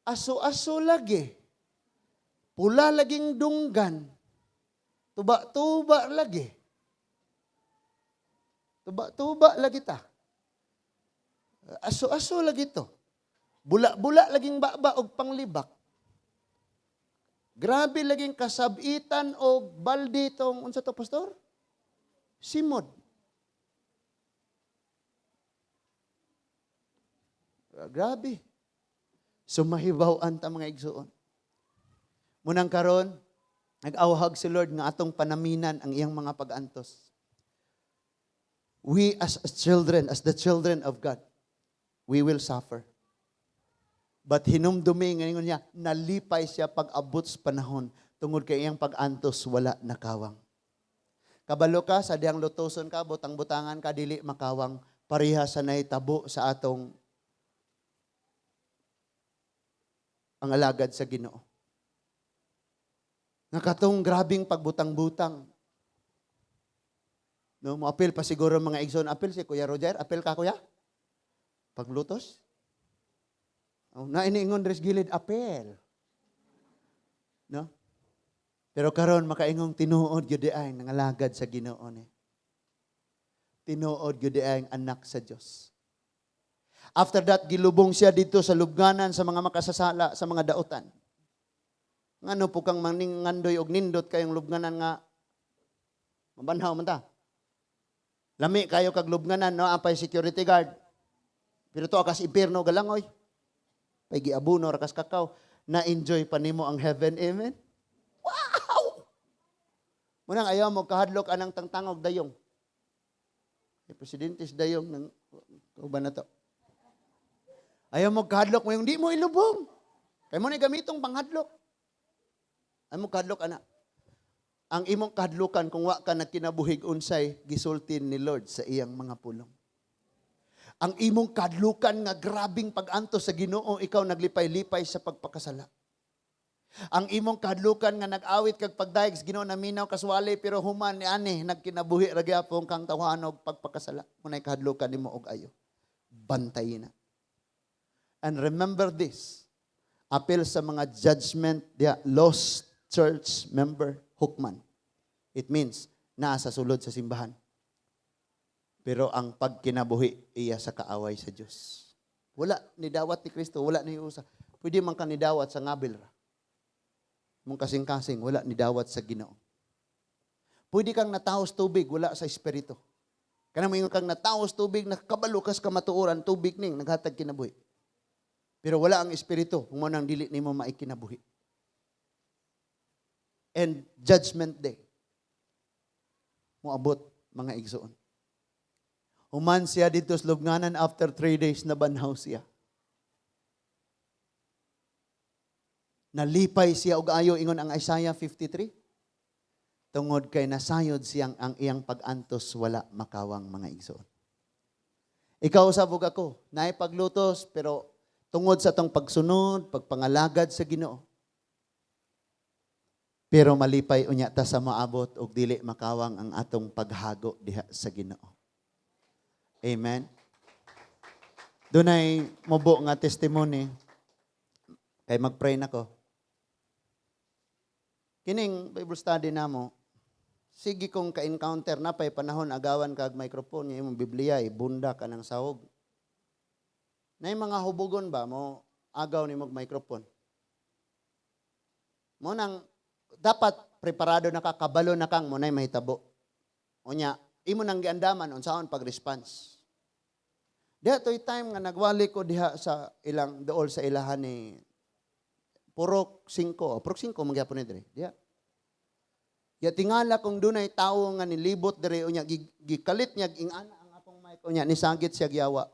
aso-aso lagi. Pula laging dunggan. Tuba-tuba lagi. Tuba-tuba lagi ta. Aso-aso lagi to. Bula-bula laging baba og panglibak. Grabe laging kasabitan og balde tong unsa to, pastor? Simod. Grabe. Sumahibaw-an ta, mga igsuon. Munang karon, nag-awhag si Lord nga atong panaminan ang iyang mga pag-antos. We as children, as the children of God, we will suffer. But hinumdumi, ngayon niya, nalipay siya pag-abot sa panahon tungod kay iyang pag-antos wala nakawang. Kabalo ka, sa diyang lutuson ka, butang-butangan ka, dili makawang, pareha sa nahitabo sa atong ang alagad sa Ginoo. Nga katong grabing pagbutang-butang. No, moapil pa siguro mga igsoon. Apil si Kuya Roger, apil ka, Kuya? Paglutos? Oh, na iniingon res gilid, apel. No? Pero karon makaingong tinuod gyud ay nangalagad sa Ginoo ni. Tinuod gyud ang anak sa Dios. After that, gilubong siya dito sa lubnganan sa mga makasasala, sa mga dautan. Ngano po kang maningandoy og nindot kayong lubnganan nga mabanhaw man ta? Lami kayo kag lubnganan, no? Apay security guard. Pero to akas impierno galangoy. Pay giabuno ra kas kakaw. Na-enjoy pa nimo ang heaven, amen? Wow! Munang ayaw mo kahadlok anang tangtangog dayong. Eh, presidente sa dayong ng uban na to. Ayaw mo kahadlok mo yung di mo ilubong. Kay mo ni gamitong panghadlok. Ayaw mo kahadlok ana. Ang imong kahadlukan kung wa ka nagkinabuhig unsay gisultin ni Lord sa iyang mga pulong. Ang imong kahadlukan nga grabing pag-antos sa Ginoo, ikaw naglipay-lipay sa pagpakasala. Ang imong kahadlukan nga nag-awit kag pagdayeg sa Ginoo, naminaw kaswali, pero human ni ani nagkinabuhi ra gyapon kang tawhanog pagpakasala. Munay kahadlukan nimo og ayo. Bantay na. And remember this. Apil sa mga judgment dia, lost church member hukman. It means naa sa sulod sa simbahan. Pero ang pagkinabuhi iya sa kaaway sa Dios. Wala ni dawat ni Kristo, wala ni usa. Pwede man ka ni dawat sa ngabil ra. Mong kasing-kasing, wala ni dawat sa Ginoo. Pwede kang natahos tubig, wala sa espiritu. Kanang moingon kang natahos tubig, nakabalo kas kamatuoran, tubig ning naghatag kinabuhi. Pero wala ang espiritu, kung mo nang dili nimo maikinabuhi. And judgment day, moabot, mga igsoon. Human siya dito sa lubnganan, after 3 days nabanhaw siya. Nalipay siya og ayo ingon ang Isaiah 53. Tungod kay nasayod siyang ang iyang pag-antos wala makawang, mga igsoon. Ikaw usab ug ako, naay paglutos, pero tungod sa tong pagsunod, pagpangalagad sa Ginoo. Pero malipay unya ta sa maabot og dili makawang ang atong paghago diha sa Ginoo. Amen. Dunay mubo nga testimony kay mag-pray nako. Kining Bible study namo, sige kong ka-encounter na pay panahon agawan kag microphone imong Biblia ibunda ka ng sahog. Nay mga hubugon ba mo agaw ni mog microphone. Mo nang dapat preparado na ka, kabalo na kang mo nay mahitabo. Unya, imo nang giandaman unsaon pag-response. Diha to'y time nga nagwali ko diha sa ilang dool sa ilahan ni Purok 5, oh, Purok 5 magyapon ni dire. Diha. Ya tingala kung dunay tawo nga nilibot dire, unya gikalit niya ingana ang akong mic, unya nisagit siya giyawa.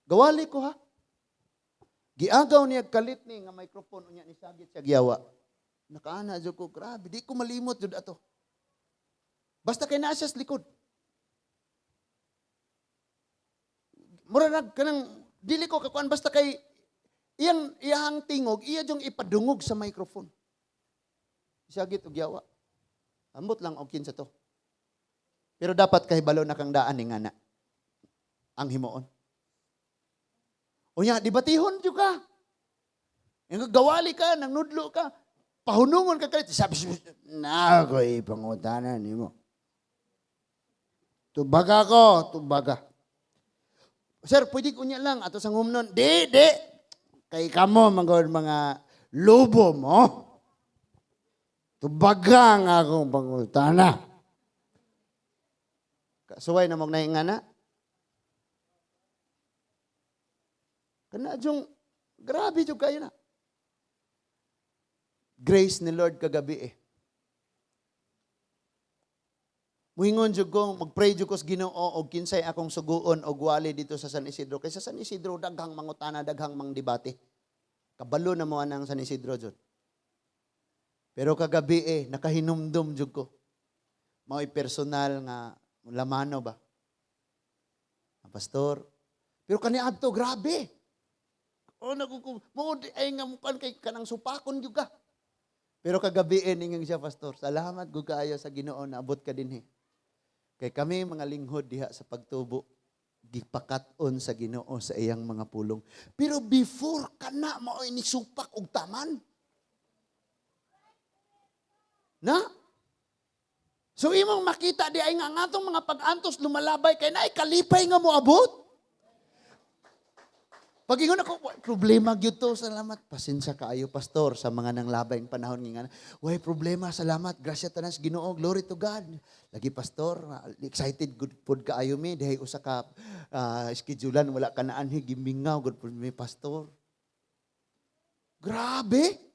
Gawali ko ha. Giagaw niya kalit ni nga microphone, unya nisagit siya giyawa. Nakaana jud ko, grabe, di ko malimot jud ato. Basta kay naa siya sa likod. Mura nag kanang dili ko kakuan, basta kay iyang iyahang tingog iya jung ipadungog sa microphone. Isagit og yawa. Ambot lang og kinsa to. Pero dapat kahibalo na kang daan ni ngana ang himuon. Unya, debatihon jud ka. Yung gawali ka, nang nudlo ka, pahunungon ka kalit. Sabi, Na ako'y pangutana nimo. Tubaga ko, tubaga. "Sir, pwede unya lang ato sa humnon." Di, di. Kay kamo magod mga lubo mo. Tubaga ang akong pangutana. Suway na mo na ngana. Kana jung grabe jud kayo na. Grace ni Lord kagabi eh. Muingon jud ko, magpray jud ko sa Ginoo og kinsay akong suguon og wali dito sa San Isidro. Kay sa San Isidro daghang mangutana, daghang mangdebate. Kabalo na mo anang San Isidro jud. Pero kagabi eh, nakahinumdum jud ko. Mao'y personal nga lamano ba? Ang pastor. Pero kaniadto grabe. Oh, naku mo di ay nga mukan kay kanang supakon jud ka. Pero kagabi eh, ningang siya, "Pastor, salamat gud kaayo sa Ginoo naabot ka dinhi. Kay kami mga linghod diha sa pagtubo, gipakat-on sa Ginoo sa iyang mga pulong." Pero before kana mao'y nisupak og taman. Na? So imong makita diay nga ang atong mga pag-antos lumalabay kay naay kalipay nga moabot. Pag ingon ako, "Way problema gyud to, salamat. Pasensya kaayo, pastor, sa mga nanglabayng panahon nga. Way problema, salamat. Grasya tanan sa Ginoo, glory to God. Lagi, pastor, excited gud pod kaayo mi dihay usa ka schedulean wala ka naanhi, gimingaw gud pod mi, pastor. Grabe.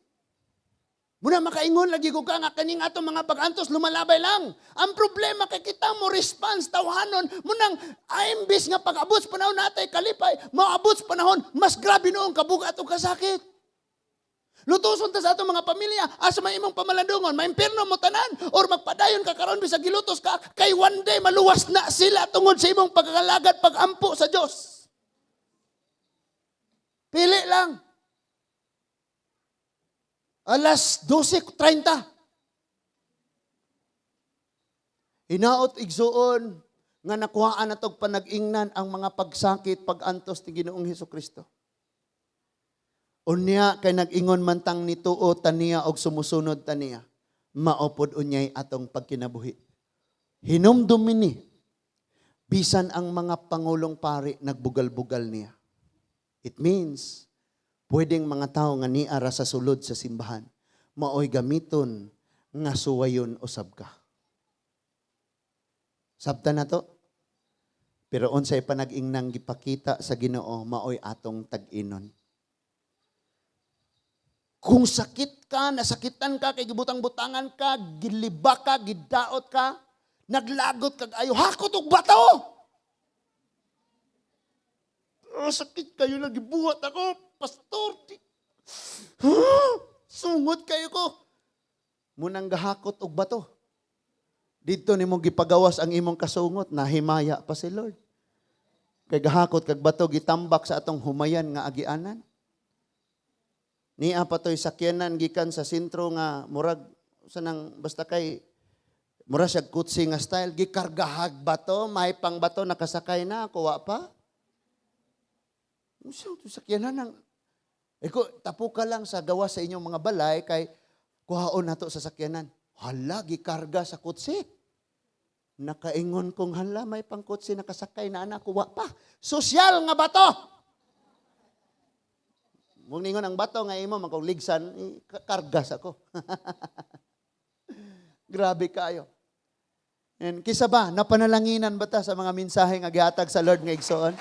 Muna makaingon lagi ko ka nga kaning atong mga pag-antos lumalabay lang. Ang problema kay kita mo response tawhanon munang imbis nga pag-abot sa panahon natay kalipay, moabot sa panahon mas grabe noong kabugat ug kasakit. Lutuson ta sa atong mga pamilya, asa may imong pamalandungon, maimpirno mo tanan or magpadayon ka karon bisag gilutos ka kay one day maluwas na sila tungod sa imong pagkakalagad, pagampo sa Dios. Pili lang. Alas 12:30. Hinaot, igsuon, nga nakuhaan na tog panag-ingnan ang mga pagsakit, pag-antos ni Ginoong Hesus Kristo. Unya kay nag-ingon man tang nituo taniya og sumusunod taniya, mao pod unyay atong pagkinabuhi. Hinumdumi ni, bisan ang mga pangulong pari nagbugal-bugal niya. It means, pwedeng mga tao nga niara sa sulod sa simbahan, maoy gamiton nga suwayon usab ka. Sabta na to. Pero unsay panag-ingnang gipakita sa Ginoo, maoy atong tag-inon. Kung sakit ka, nasakitan ka, kay gibutang-butangan ka, gilibak ka, gidaot ka, naglagot kag ayo, hakot og bato! Oh, sakit kayo na gibuhat ako, pastor. Huh? Sungot kayo ko. Munang gahakot og bato. Dito nimo gipagawas ang imong kasungot, nahimaya pa si Lord. Kay gahakot kag bato, gitambak sa atong humayan nga agianan. Nia pa to'y sakyanan gikan sa sentro nga murag sa nang basta kay mura siya kutsi nga style, gikargahag bato, may pang bato, nakasakay na ako, wa pa. Unsa to sakyanan ang Eko, tapo ka lang sa gawas sa inyong mga balay kay kuhaon nato sa sakyanan. Hala, gikarga sa kutsi. Nakaingon kong hala, may pangkutsi nakasakay na anak, wa pa. Sosyal nga bato. Mung ningon ang bato nga imo ligsan, kargas ako. Grabe kayo. And kisa ba, napanalanginan ba ta sa mga mensahe nga gihatag sa Lord nga, igsoon?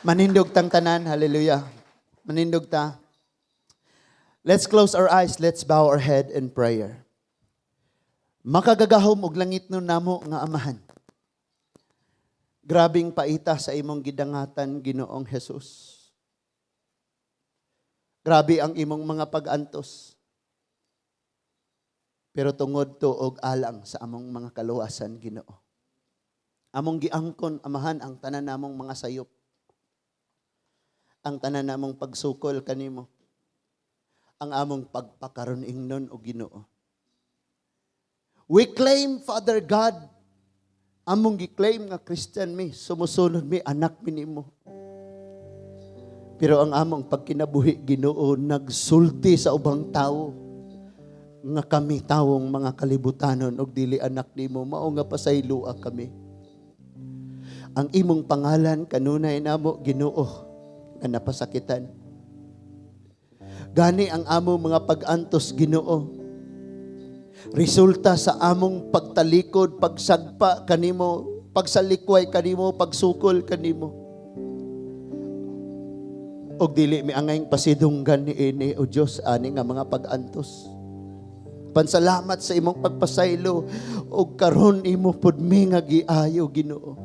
Manindog tang tanan, hallelujah. Manindog ta. Let's close our eyes, let's bow our head in prayer. Makagagahom og langit no namo nga Amahan. Grabing paita sa imong gidangatan, Ginoong Jesus. Grabe ang imong mga pag-antos. Pero tungod to og alang sa among mga kaluwasan, Ginoo. Among giangkon, Amahan, ang tanan namong mga sayop. Ang tanan namong pagsukol kanimo. Ang among pagpakaron ingnon o Ginoo. We claim, Father God, among gi-claim nga Christian mi, sumusunod mi, anak mi nimo. Pero ang among pagkinabuhi, Ginoo, nagsulti sa ubang tao nga kami tawong mga kalibutanon og dili anak nimo, mao nga pasayloa kami. Ang imong pangalan kanunay namo, Ginoo, nga napasakitan. Gani ang among mga pag-antos, Ginoo, resulta sa among pagtalikod, pagsagpa kanimo, pagsalikway kanimo, pagsukol kanimo. Og dili mi angayng pasidunggan ni ini, o Dios, ani nga mga pag-antos. Pansalamat sa imong pagpasaylo og karon imo pud mi nga giayo, Ginoo.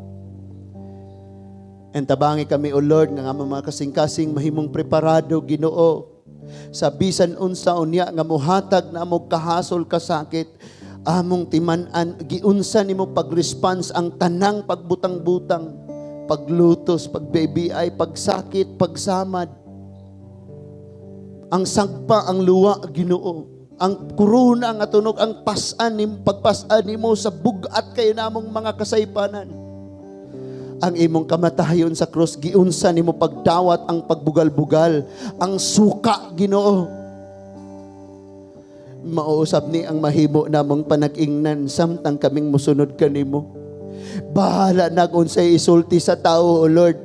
And tabangi kami, O Lord, nga among mga kasing-kasing mahimong preparado, Ginoo, sa bisan unsa unya nga muhatag na among kahasol, kasakit, among timan-an giunsa nimo pag-response ang tanang pagbutang-butang, paglutos, pag-BBI, pagsakit, pagsamad. Ang sagpa, ang luwa, Ginoo. Ang korona nga tunog, ang pasan nim pagpasan nimo sa bugat kayo namong mga kasaypanan. Ang imong kamatayon sa krus, giunsa nimo pagdawat ang pagbugal-bugal, ang suka, Ginoo. Mao usab ni ang mahimo namong panag-ingnan samtang kaming musunod kanimo. Bahala na kung unsay isulti sa tao, O Lord.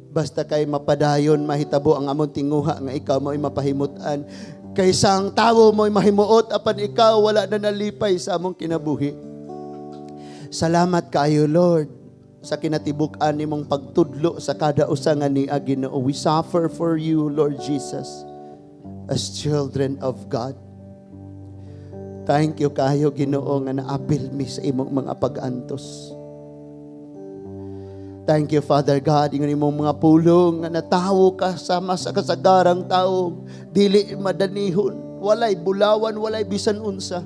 Basta kay mapadayon, mahitabo ang among tinguha nga ikaw mo'y mapahimutan. Kaysa ang tao mo'y mahimuot, apan ikaw wala na nalipay sa among kinabuhi. Salamat kaayo, Lord, sa kinatibuk-an nimong pagtudlo sa kada usa nga niya, Ginoo. We suffer for you, Lord Jesus, as children of God. Thank you kaayo, Ginoo, nga naapil mi sa imong mga pag-antos. Thank you, Father God, ingon imong mga pulong nga natawo ka sama sa kasagarang tao, dili madanihon, walay bulawan, walay bisan unsa.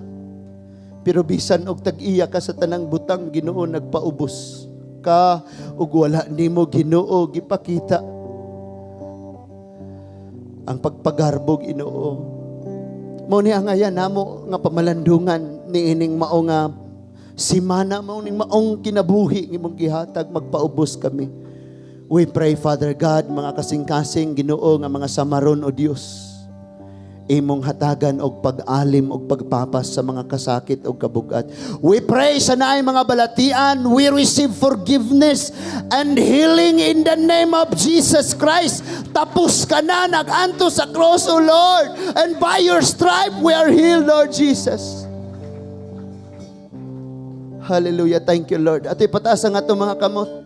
Pero bisan og tag-iya ka sa tanang butang, Ginoo, nagpaubos ka ug wala nimo, Ginoo, gipakita ang pagpagarbo, Ginoo. Mao ni ang ayan namo nga pamalandungan niining mao nga simana, mao ning maong kinabuhi nga imong gihatag, magpaubos kami. We pray, Father God, mga kasing-kasing, Ginoo, nga mga samaron, o Dios. Imong hatagan og pag-alim og pagpapas sa mga kasakit og kabugat. We pray sa naay mga balatian, we receive forgiveness and healing in the name of Jesus Christ. Tapos ka na, nag-antos sa cross, O Lord. And by your stripe, we are healed, Lord Jesus. Hallelujah. Thank you, Lord. At ipataas ang atong mga kamot.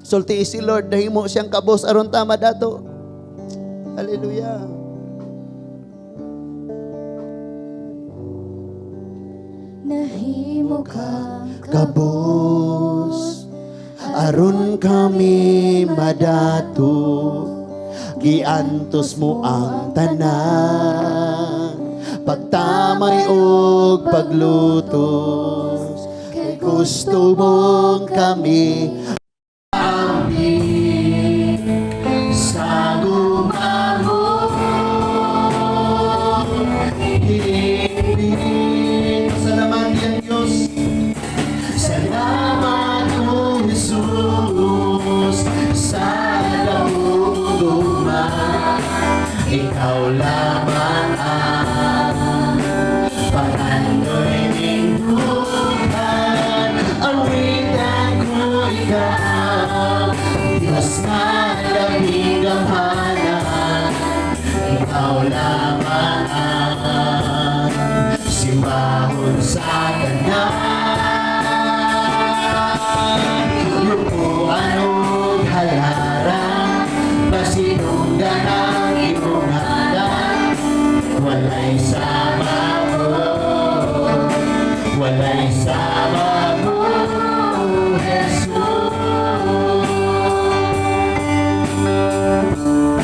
Sulti si Lord, nahimo siyang kabos aron tama dato. Hallelujah. Nahimo ka kabos aron kami madato, giantos mo ang tanan, pagtamay og paglutos, kay gusto mong kami sa gugma mo. Hinihiling. Salamat yan, Diyos. Salamat, O Jesus, sa dakong gugma. Ikaw lamang ang pangandoy ning dughan. Awitan ko ikaw, Diyos na labing gamhanan. Ikaw lamang ang simbahon sa tanan. Yukuan ug halaran, pasinunggan ang imong ngalan. Walay sama mo, walay sama mo, Jesus.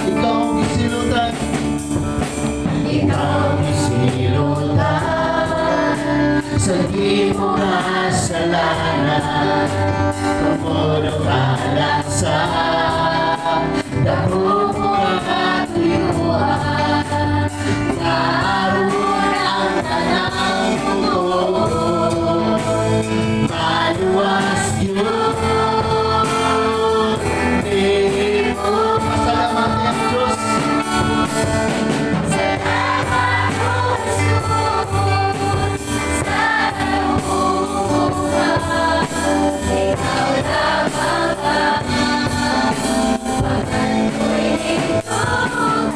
Ikaw ang gisilutan. Ikaw ang gisilutan sa di mo kasalanan, tungod og sa dako mo katuyuan. Karon ang tanang mundo maluwas gyud nimo. Pasalamat ang Diyos. Salamat, O Jesus, sa dakong gugma. Ikaw lamang ang pangandoy ning dughan.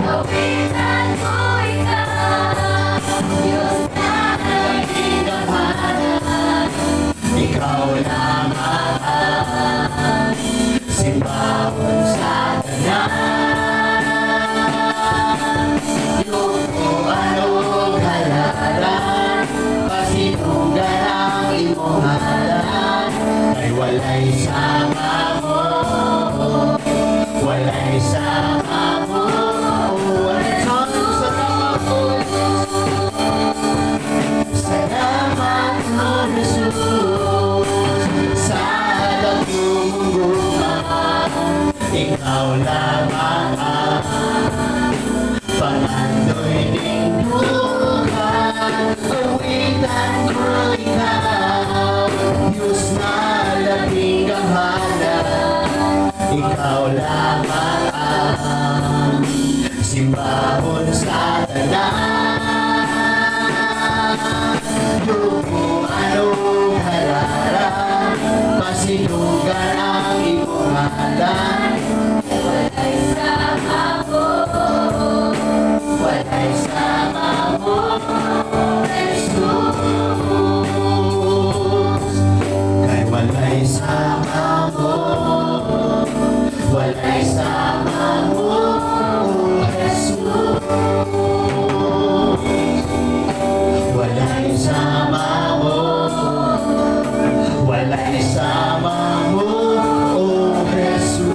Awitan ko ikaw, Diyos na labing gamhanan. Ikaw lamang ang simbahon sa tanan. Yukuan og halaran, pasinunggan ang imong ngalan. Kay walay sama mo, walay sama mo. Walay sama mo. Salamat, O Jesus, sa dakong gugma. Ikaw lamang ang pangandoy ning dughan. Awitan ko ikaw, Diyos na labing gamhanan. Ikaw lamang ang simbahon sa tanan. Dunggan ang imong ngalan. Walay sama mo, walay sama mo, Jesus. Kay walay sama mo, walay sama mo, Jesus. Walay sama mo, walay sama mo, O Jesus.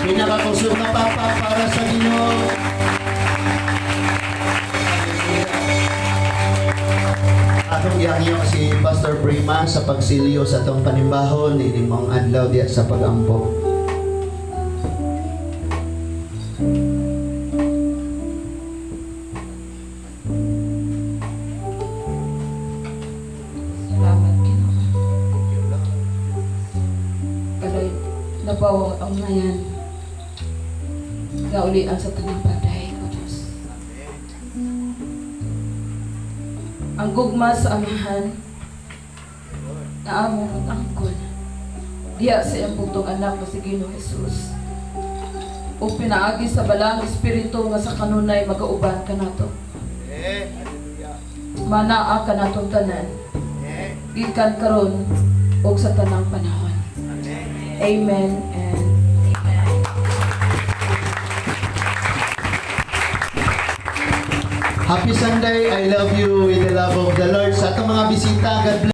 Pinakakusog na papa para sa Ginoo. Atong gihangyo si Pastor Prima sa pagsilyo sa atong panimbahon ini mong adlaw diya sa pagampo. Salamat, Ginoo. Kalay, nabaw ang ngayan. Naulian sa tanang patay ko, Diyos. Ang gugma sa amahan na among matangkol. Diya sa iyang bugtong anak na si Ginoo Jesus. O pinaagi sa balang espiritu nga sa kanunay magauban kanato. Manaa kanatong tanan gikan karon ug sa tanang panahon. Amen and amen. Happy Sunday. I love you with the love of the Lord. Sa atong mga bisita, God bless.